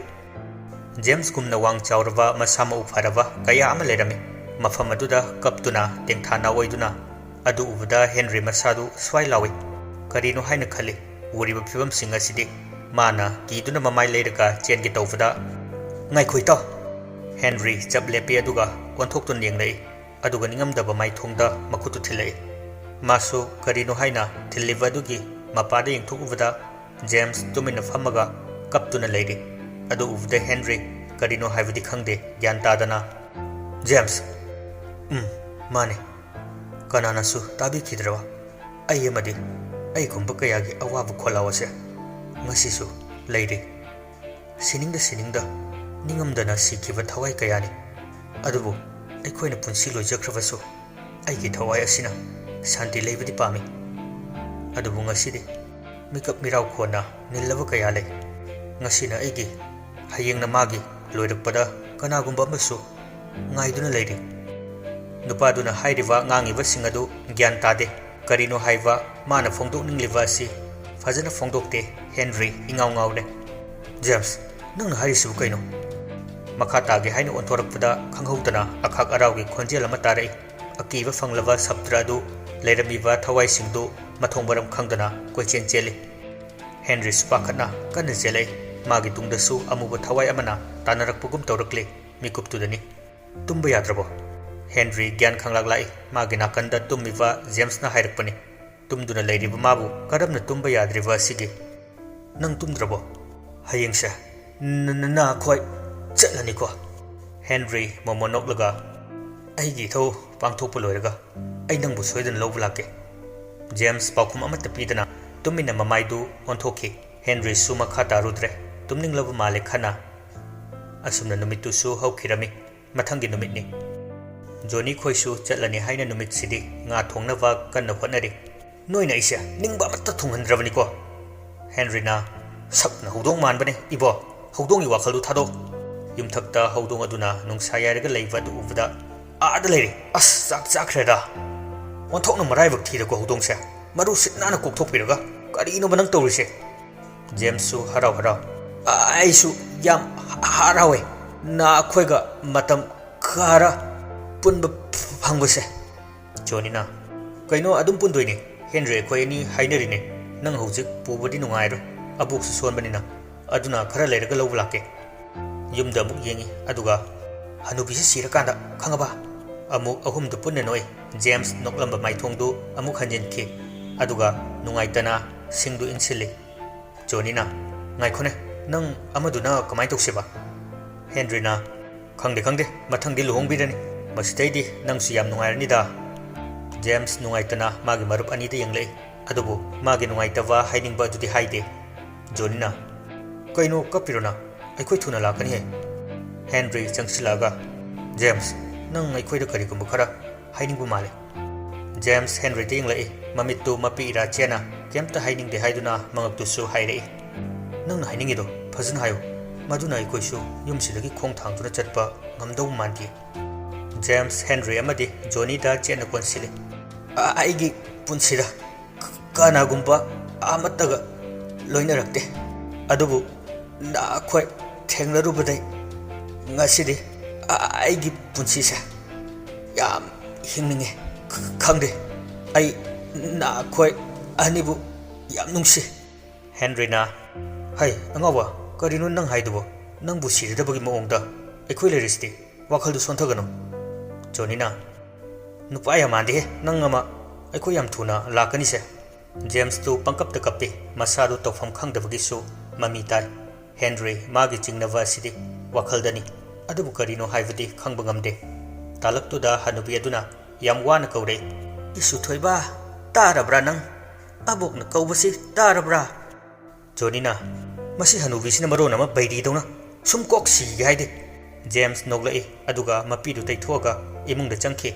ꯖꯦꯝꯁꯒꯨꯝꯅ ꯋꯥꯡ ꯆꯥꯎꯔꯕ, ꯃꯁꯥ ꯃꯎ ꯐꯔꯕ ꯀꯌꯥ ꯑꯃ ꯂꯩꯔꯝꯃꯤ꯫ ꯃꯐꯝ ꯑꯗꯨꯗ ꯀꯞꯇꯨꯅ, ꯇꯦꯡꯊꯥ ꯅꯥꯑꯣꯏꯗꯨꯅ꯫ ꯑꯗꯨ ꯎꯕꯗ ꯍꯦꯟꯔꯤ ꯃꯁꯥꯗꯨ ꯁ꯭ꯋꯥꯏ ꯂꯥꯎꯏ꯫ ꯀꯔꯤꯅꯣ ꯍꯥꯏꯅ ꯈꯜꯂꯤ꯫ ꯎꯔꯤꯕ ꯐꯤꯕꯝꯁꯤꯡ ꯑꯁꯤꯗꯤ ꯃꯥꯅ ꯀꯤꯗꯨꯅ ꯃꯃꯥꯏ ꯂꯩꯔꯒ ꯆꯦꯟꯒꯦ ꯇꯧꯕꯗ, "ꯉꯥꯏꯈꯣ ꯏꯇꯥꯎ!" ꯍꯦꯟꯔꯤ ꯆꯞ ꯂꯦꯞꯄꯤ, ꯑꯗꯨꯒ ꯑꯣꯟꯊꯣꯛꯇꯨꯅ ꯌꯦꯡꯂꯛꯏ꯫ ꯑꯗꯨꯒ ꯅꯤꯡꯉꯝꯗꯕ ꯃꯥꯏꯊꯣꯡꯗ ꯃꯈꯨꯠꯇꯨ ꯊꯤꯜꯂꯛꯏ꯫ ꯃꯥꯁꯨ ꯀꯔꯤꯅꯣ ꯍꯥꯏꯅ ꯊꯤꯜꯂꯤꯕ ꯑꯗꯨꯒꯤ ꯃꯄꯥꯗ ꯌꯦꯡꯊꯣꯛꯂꯨꯕꯗ ꯖꯦꯝꯁ ꯇꯨꯃꯤꯟꯅ ꯐꯝꯃꯒ ꯀꯞꯇꯨꯅ ꯂꯩꯔꯤ꯫ ꯑꯗꯨ ꯎꯕꯗ ꯍꯦꯟꯔꯤ ꯀꯔꯤꯅꯣ ꯍꯥꯏꯕꯗꯤ ꯈꯪꯗꯦ, ꯒ꯭ꯌꯥꯟ ꯇꯥꯗꯅ, "ꯖꯦꯝꯁ!" "ꯎꯝ, ꯃꯥꯅꯦ꯫ ꯀꯅꯥꯅꯁꯨ ꯇꯥꯕꯤꯈꯤꯗ꯭ꯔꯕ ꯑꯩ ꯑꯃꯗꯤ?" ꯑꯩꯒꯨꯝꯕ ꯀꯌꯥꯒꯤ ꯑꯋꯥꯕ ꯈꯣꯜꯂꯥꯎ ꯑꯁꯦ ꯉꯁꯤꯁꯨ ꯂꯩꯔꯤ꯫ ꯁꯤꯅꯤꯡꯗ ꯁꯤꯅꯤꯡꯗ ꯅꯤꯡꯉꯝꯗꯅ ꯁꯤꯈꯤꯕ ꯊꯋꯥꯏ ꯀꯌꯥꯅꯤ꯫ ꯑꯗꯨꯕꯨ ꯑꯩꯈꯣꯏꯅ ꯄꯨꯟꯁꯤ ꯂꯣꯏꯖꯈ꯭ꯔꯕꯁꯨ ꯑꯩꯒꯤ ꯊꯋꯥꯏ ꯑꯁꯤꯅ ꯁꯥꯟꯇꯤ ꯂꯩꯕꯗꯤ ꯄꯥꯝꯃꯤ꯫ ꯑꯗꯨꯕꯨ ꯉꯁꯤꯗꯤ ꯃꯤꯀꯞ ꯃꯤꯔꯥꯎ ꯈꯣꯟꯅ ꯅꯤꯜꯂꯕ ꯀꯌꯥ ꯂꯩ꯫ ꯉꯁꯤꯅ ꯑꯩꯒꯤ, ꯍꯌꯦꯡꯅ ꯃꯥꯒꯤ, ꯂꯣꯏꯔꯛꯄꯗ ꯀꯅꯥꯒꯨꯝꯕ ꯑꯃꯁꯨ ꯉꯥꯏꯗꯨꯅ ꯂꯩꯔꯤ꯫ ꯅꯨꯄꯥꯗꯨꯅ ꯍꯥꯏꯔꯤꯕ ꯉꯥꯡꯉꯤꯕꯁꯤꯡ ꯑꯗꯨ ꯒ꯭ꯌꯥꯟ ꯇꯥꯗꯦ꯫ ꯀꯔꯤꯅꯣ ꯍꯥꯏꯕ ꯃꯥꯅ ꯐꯣꯡꯗꯣꯛꯅꯤꯡꯂꯤꯕ ꯑꯁꯤ ꯐꯖꯅ ꯐꯣꯡꯗꯣꯛꯇꯦ꯫ ꯍꯦꯟꯔꯤ ꯏꯉꯥꯎ ꯉꯥꯎꯔꯦ꯫ "ꯖꯦꯝꯁ, ꯅꯪꯅ ꯍꯥꯏꯔꯤꯁꯤꯕꯨ ꯀꯩꯅꯣ?" ꯃꯈꯥ ꯇꯥꯒꯦ ꯍꯥꯏꯅ ꯑꯣꯟꯊꯣꯔꯛꯄꯗ ꯈꯪꯍꯧꯗꯅ ꯑꯈꯥꯛ ꯑꯔꯥꯎꯒꯤ ꯈꯣꯟꯖꯦꯜ ꯑꯃ ꯇꯥꯔꯛꯏ꯫ ꯑꯀꯤꯕ ꯐꯪꯂꯕ ꯁꯞꯇ꯭ꯔ ꯑꯗꯨ ꯂꯩꯔꯝꯃꯤꯕ ꯊꯋꯥꯏꯁꯤꯡꯗꯨ ꯃꯊꯣꯡ ꯃꯔꯝ ꯈꯪꯗꯅ ꯀꯣꯏꯆꯦꯟ ꯆꯦꯜꯂꯤ꯫ ꯍꯦꯟꯔꯤꯁꯨ ꯄꯥꯈꯠꯅ ꯀꯟꯅ ꯆꯦꯜꯂꯛꯏ꯫ ꯃꯥꯒꯤ ꯇꯨꯡꯗꯁꯨ ꯑꯃꯨꯕ ꯊꯋꯥꯏ ꯑꯃꯅ ꯇꯥꯟꯅꯔꯛꯄꯒꯨꯝ ꯇꯧꯔꯛꯂꯤ꯫ ꯃꯤꯀꯨꯞꯇꯨꯗꯅꯤ꯫ "ꯇꯨꯝꯕ ꯌꯥꯗ꯭ꯔꯕꯣ?" ꯍꯦꯟꯔꯤ ꯒ꯭ꯌꯥꯟ ꯈꯪꯂꯥꯛ ꯂꯥꯛꯏ꯫ ꯃꯥꯒꯤ ꯅꯥꯀꯟꯗ ꯇꯨꯝꯃꯤꯕ ꯖꯦꯝꯁꯅ ꯍꯥꯏꯔꯛꯄꯅꯤ꯫ ꯇꯨꯝꯗꯨꯅ ꯂꯩꯔꯤꯕ ꯃꯥꯕꯨ ꯀꯔꯝꯅ ꯇꯨꯝꯕ ꯌꯥꯗ꯭ꯔꯤꯕ ꯑꯁꯤꯒꯤ? "ꯅꯪ ꯇꯨꯝꯗ꯭ꯔꯕꯣ?" "ꯍꯌꯦꯡꯁꯦ ꯅ-, ꯅ-, ꯅꯈꯣꯏ ꯆꯠꯂꯅꯤꯀꯣ?" ꯍꯦꯟꯔꯤ ꯃꯣꯃꯣꯟ ꯅꯣꯛꯂꯒ, "ꯑꯩꯒꯤ ꯏꯊꯧ ꯄꯥꯡꯊꯣꯛꯄ ꯂꯣꯏꯔꯒ ꯑꯩ ꯅꯪꯕꯨ ꯁꯣꯏꯗꯅ ꯂꯧꯕ ꯂꯥꯛꯀꯦ꯫" ꯖꯦꯝꯁ ꯄꯥꯎꯈꯨꯝ ꯑꯃꯠꯇ ꯄꯤꯗꯅ ꯇꯨꯃꯤꯟꯅ ꯃꯃꯥꯏꯗꯨ ꯑꯣꯟꯊꯣꯛꯈꯤ꯫ ꯍꯦꯟꯔꯤꯁꯨ ꯃꯈꯥ ꯇꯥꯔꯨꯗ꯭ꯔꯦ꯫ ꯇꯨꯝꯅꯤꯡꯂꯕ ꯃꯥꯜꯂꯦ ꯈꯟꯅ꯫ ꯑꯁꯨꯝꯅ ꯅꯨꯃꯤꯠꯇꯨꯁꯨ ꯍꯧꯈꯤꯔꯝꯃꯤ꯫ ꯃꯊꯪꯒꯤ ꯅꯨꯃꯤꯠꯅꯤ꯫ ꯖꯣꯅꯤ ꯈꯣꯏꯁꯨ ꯆꯠꯂꯅꯤ ꯍꯥꯏꯅ ꯅꯨꯃꯤꯠꯁꯤꯗꯤ ꯉꯥ ꯊꯣꯡꯅꯕ ꯀꯟꯅ ꯍꯣꯠꯅꯔꯤ꯫ "ꯅꯣꯏꯅ ꯑꯩꯁꯦ ꯅꯤꯡꯕ ꯑꯃꯠꯇ ꯊꯨꯡꯍꯟꯗ꯭ꯔꯕꯅꯤꯀꯣ꯫" ꯍꯦꯟꯔꯤꯅ, "ꯁꯛꯅ ꯍꯧꯗꯣꯡ ꯃꯥꯟꯕꯅꯦ, ꯏꯕꯣ꯫ ꯍꯧꯗꯣꯡꯒꯤ ꯋꯥꯈꯜꯗꯨ ꯊꯥꯗꯣꯛ꯫" ꯌꯨꯝꯊꯛꯇ ꯍꯧꯗꯣꯡ ꯑꯗꯨꯅ ꯅꯨꯡꯁꯥ ꯌꯥꯏꯔꯒ ꯂꯩꯕ ꯑꯗꯨ ꯎꯕꯗ, "ꯑꯥꯗ ꯂꯩꯔꯦ꯫ ꯑꯁ, ꯆꯥꯛ ꯆꯥꯈ꯭ꯔꯦꯗ꯫ ꯑꯣꯟꯊꯣꯛꯅ ꯃꯔꯥꯏꯕꯛ ꯊꯤꯗꯀꯣ ꯍꯧꯗꯣꯡꯁꯦ꯫ ꯃꯔꯨ ꯁꯤꯠ ꯅꯥꯟꯅ ꯀꯣꯛꯊꯣꯛꯄꯤꯔꯒ꯫ ꯀꯔꯤꯅꯣꯕ ꯅꯪ ꯇꯧꯔꯤꯁꯦ?" ꯖꯦꯝꯁꯁꯨ ꯍꯔꯥꯎ ꯍꯔꯥꯎ, "ꯑꯩꯁꯨ ꯌꯥꯝ ꯍꯔꯥꯎꯋꯦ ꯅꯈꯣꯏꯒ ꯃꯇꯝ ꯈꯔ ꯄꯨꯟꯕ ꯐꯪꯕꯁꯦ꯫" ꯖꯣꯅꯤꯅ, "ꯀꯩꯅꯣ, ꯑꯗꯨꯝ ꯄꯨꯟꯗꯣꯏꯅꯦ꯫ ꯍꯦꯟꯔꯤ ꯑꯩꯈꯣꯏ ꯑꯅꯤ ꯍꯥꯏꯅꯔꯤꯅꯦ꯫ ꯅꯪ ꯍꯧꯖꯤꯛ ꯄꯨꯕꯗꯤ ꯅꯨꯡꯉꯥꯏꯔꯣꯏ, ꯑꯕꯣꯛꯁꯨ ꯁꯣꯟꯕꯅꯤꯅ꯫ ꯑꯗꯨꯅ ꯈꯔ ꯂꯩꯔꯒ ꯂꯧꯕ ꯂꯥꯛꯀꯦ꯫" ꯌꯨꯝꯗ ꯑꯃꯨꯛ ꯌꯦꯡꯉꯤ, ꯑꯗꯨꯒ, "ꯍꯅꯨꯕꯤꯁꯤ ꯁꯤꯔꯀꯥꯟꯗ, ꯈꯪꯉꯕ?" ꯑꯃꯨꯛ ꯑꯍꯨꯝꯗꯨ ꯄꯨꯟꯅ ꯅꯣꯛꯏ꯫ ꯖꯦꯝꯁ ꯅꯣꯛꯂꯝꯕ ꯃꯥꯏꯊꯣꯡꯗꯨ ꯑꯃꯨꯛ ꯍꯟꯖꯤꯟꯈꯤ, ꯑꯗꯨꯒ ꯅꯨꯡꯉꯥꯏꯇꯅ ꯁꯤꯡꯗꯨ ꯏꯟꯁꯤꯜꯂꯤ꯫ ꯖꯣꯅꯤꯅ, "ꯉꯥꯏꯈꯣꯅꯦ, ꯅꯪ ꯑꯃꯗꯨꯅ ꯀꯃꯥꯏꯅ ꯇꯧꯁꯦꯕ?" ꯍꯦꯟꯔꯤꯅ, "ꯈꯪꯗꯦ, ꯈꯪꯗꯦ, ꯃꯊꯪꯗꯤ ꯂꯨꯍꯣꯡꯕꯤꯔꯅꯤ꯫ ꯃꯁꯤꯗꯩꯗꯤ ꯅꯪꯁꯨ ꯌꯥꯝ ꯅꯨꯡꯉꯥꯏꯔꯅꯤꯗ꯫" ꯖꯦꯝꯁ ꯅꯨꯡꯉꯥꯏꯇꯅ ꯃꯥꯒꯤ ꯃꯔꯨꯞ ꯑꯅꯤꯗ ꯌꯦꯡꯂꯛꯏ꯫ ꯑꯗꯨꯕꯨ ꯃꯥꯒꯤ ꯅꯨꯡꯉꯥꯏꯇꯕ ꯍꯥꯏꯅꯤꯡꯕ ꯑꯗꯨꯗꯤ ꯍꯥꯏꯗꯦ꯫ ꯖꯣꯅꯤꯅ, "ꯀꯩꯅꯣ ꯀꯞꯄꯤꯔꯣ ꯅꯪ? ꯑꯩꯈꯣꯏ ꯊꯨꯅ ꯂꯥꯛꯀꯅꯤꯍꯦ꯫" ꯍꯦꯟꯔꯤ ꯆꯪꯁꯤꯜꯂꯛꯑꯒ, "ꯖꯦꯝꯁ, ꯅꯪ ꯑꯩꯈꯣꯏꯗ ꯀꯔꯤꯒꯨꯝꯕ ꯈꯔ ꯍꯥꯏꯅꯤꯡꯕ ꯃꯥꯜꯂꯦ꯫" ꯖꯦꯝꯁ ꯍꯦꯟꯔꯤꯗ ꯌꯦꯡꯂꯛꯏ꯫ ꯃꯃꯤꯠꯇꯨ ꯃꯄꯤ ꯏꯔꯥ ꯆꯦꯠꯅ ꯀꯩꯝꯇ ꯍꯥꯏꯅꯤꯡꯗꯦ ꯍꯥꯏꯗꯨꯅ ꯃꯉꯛꯇꯨꯁꯨ ꯍꯥꯏꯔꯛꯏ꯫ "ꯅꯪꯅ ꯍꯥꯏꯅꯤꯡꯉꯤꯗꯣ ꯐꯖꯅ ꯍꯥꯏꯌꯨ꯫ ꯃꯗꯨꯅ ꯑꯩꯈꯣꯏꯁꯨ ꯌꯨꯝꯁꯤꯗꯒꯤ ꯈꯣꯡ ꯊꯥꯡꯗꯨꯅ ꯆꯠꯄ ꯉꯝꯗꯧ ꯃꯥꯟꯗꯦ꯫" ꯖꯦꯝꯁ ꯍꯦꯟꯔꯤ ꯑꯃꯗꯤ ꯖꯣꯅꯤꯗ ꯆꯦꯠꯅ ꯀꯣꯟꯁꯤꯜꯂꯤ꯫ "ꯑ-, ꯑꯩꯒꯤ ꯄꯨꯟꯁꯤꯗ ꯀ-, ꯀꯅꯥꯒꯨꯝꯕ ꯑꯃꯠꯇꯒ ꯂꯣꯏꯅꯔꯛꯇꯦ꯫ ꯑꯗꯨꯕꯨ ꯅꯈꯣꯏ ꯊꯦꯡꯅꯔꯨꯕꯗꯩ ꯉꯁꯤꯗꯤ ꯑ-, ꯑꯩꯒꯤ ꯄꯨꯟꯁꯤꯁꯦ ꯌꯥꯝ ꯍꯤꯡꯅꯤꯡꯉꯦ꯫ ꯈ-, ꯈꯪꯗꯦ, ꯑꯩ ꯅꯈꯣꯏ ꯑꯅꯤꯕꯨ ꯌꯥꯝ ꯅꯨꯡꯁꯤ꯫" ꯍꯦꯟꯔꯤꯅ, "ꯍꯩ, ꯑꯉꯥꯎꯕ, ꯀꯔꯤꯅꯣ ꯅꯪ ꯍꯥꯏꯗꯨꯕꯣ? ꯅꯪꯕꯨ ꯁꯤꯔꯗꯕꯒꯤ ꯃꯑꯣꯡꯗ ꯑꯩꯈꯣꯏ ꯂꯩꯔꯤꯁꯤꯗꯤ꯫ ꯋꯥꯈꯜꯗꯨ ꯁꯣꯟꯊꯒꯅꯨ꯫" ꯖꯣꯅꯤꯅ, "ꯅꯨꯄꯥ ꯌꯥꯝ ꯃꯥꯟꯗꯦꯍꯦ, ꯅꯪ ꯑꯃ꯫ ꯑꯩꯈꯣꯏ ꯌꯥꯝ ꯊꯨꯅ ꯂꯥꯛꯀꯅꯤꯁꯦ꯫" ꯖꯦꯝꯁꯇꯨ ꯄꯪꯀꯞꯇ ꯀꯞꯄꯤ꯫ ꯃꯁꯥꯗꯨ ꯇꯧꯐꯝ ꯈꯪꯗꯕꯒꯤꯁꯨ ꯃꯃꯤ ꯇꯥꯏ꯫ ꯍꯦꯟꯔꯤ ꯃꯥꯒꯤ ꯆꯤꯡꯅꯕ ꯑꯁꯤꯗꯤ ꯋꯥꯈꯜꯗꯅꯤ, ꯑꯗꯨꯕꯨ ꯀꯔꯤꯅꯣ ꯍꯥꯏꯕꯗꯤ ꯈꯪꯕ ꯉꯝꯗꯦ꯫ ꯇꯥꯂꯛꯇꯨꯗ ꯍꯅꯨꯕꯤ ꯑꯗꯨꯅ ꯌꯥꯝ ꯋꯥꯅ ꯀꯧꯔꯛꯏ, "ꯏꯁꯨ ꯊꯣꯏꯕ, ꯇꯥꯔꯕ꯭ꯔꯥ ꯅꯪ? ꯑꯕꯣꯛꯅ ꯀꯧꯕꯁꯤ ꯇꯥꯔꯕ꯭ꯔꯥ?" ꯖꯣꯅꯤꯅ, "ꯃꯁꯤ ꯍꯅꯨꯕꯤꯁꯤꯅ ꯃꯔꯣꯟ ꯑꯃ ꯕꯩꯔꯤꯗꯧꯅ ꯁꯨꯝ ꯀꯣꯛ ꯁꯤꯒꯦ ꯍꯥꯏꯗꯦ꯫" ꯖꯦꯝꯁ ꯅꯣꯛꯂꯛꯏ, ꯑꯗꯨꯒ ꯃꯄꯤꯗꯨ ꯇꯩꯊꯣꯛꯑꯒ ꯏꯃꯨꯡꯗ ꯆꯪꯈꯤ꯫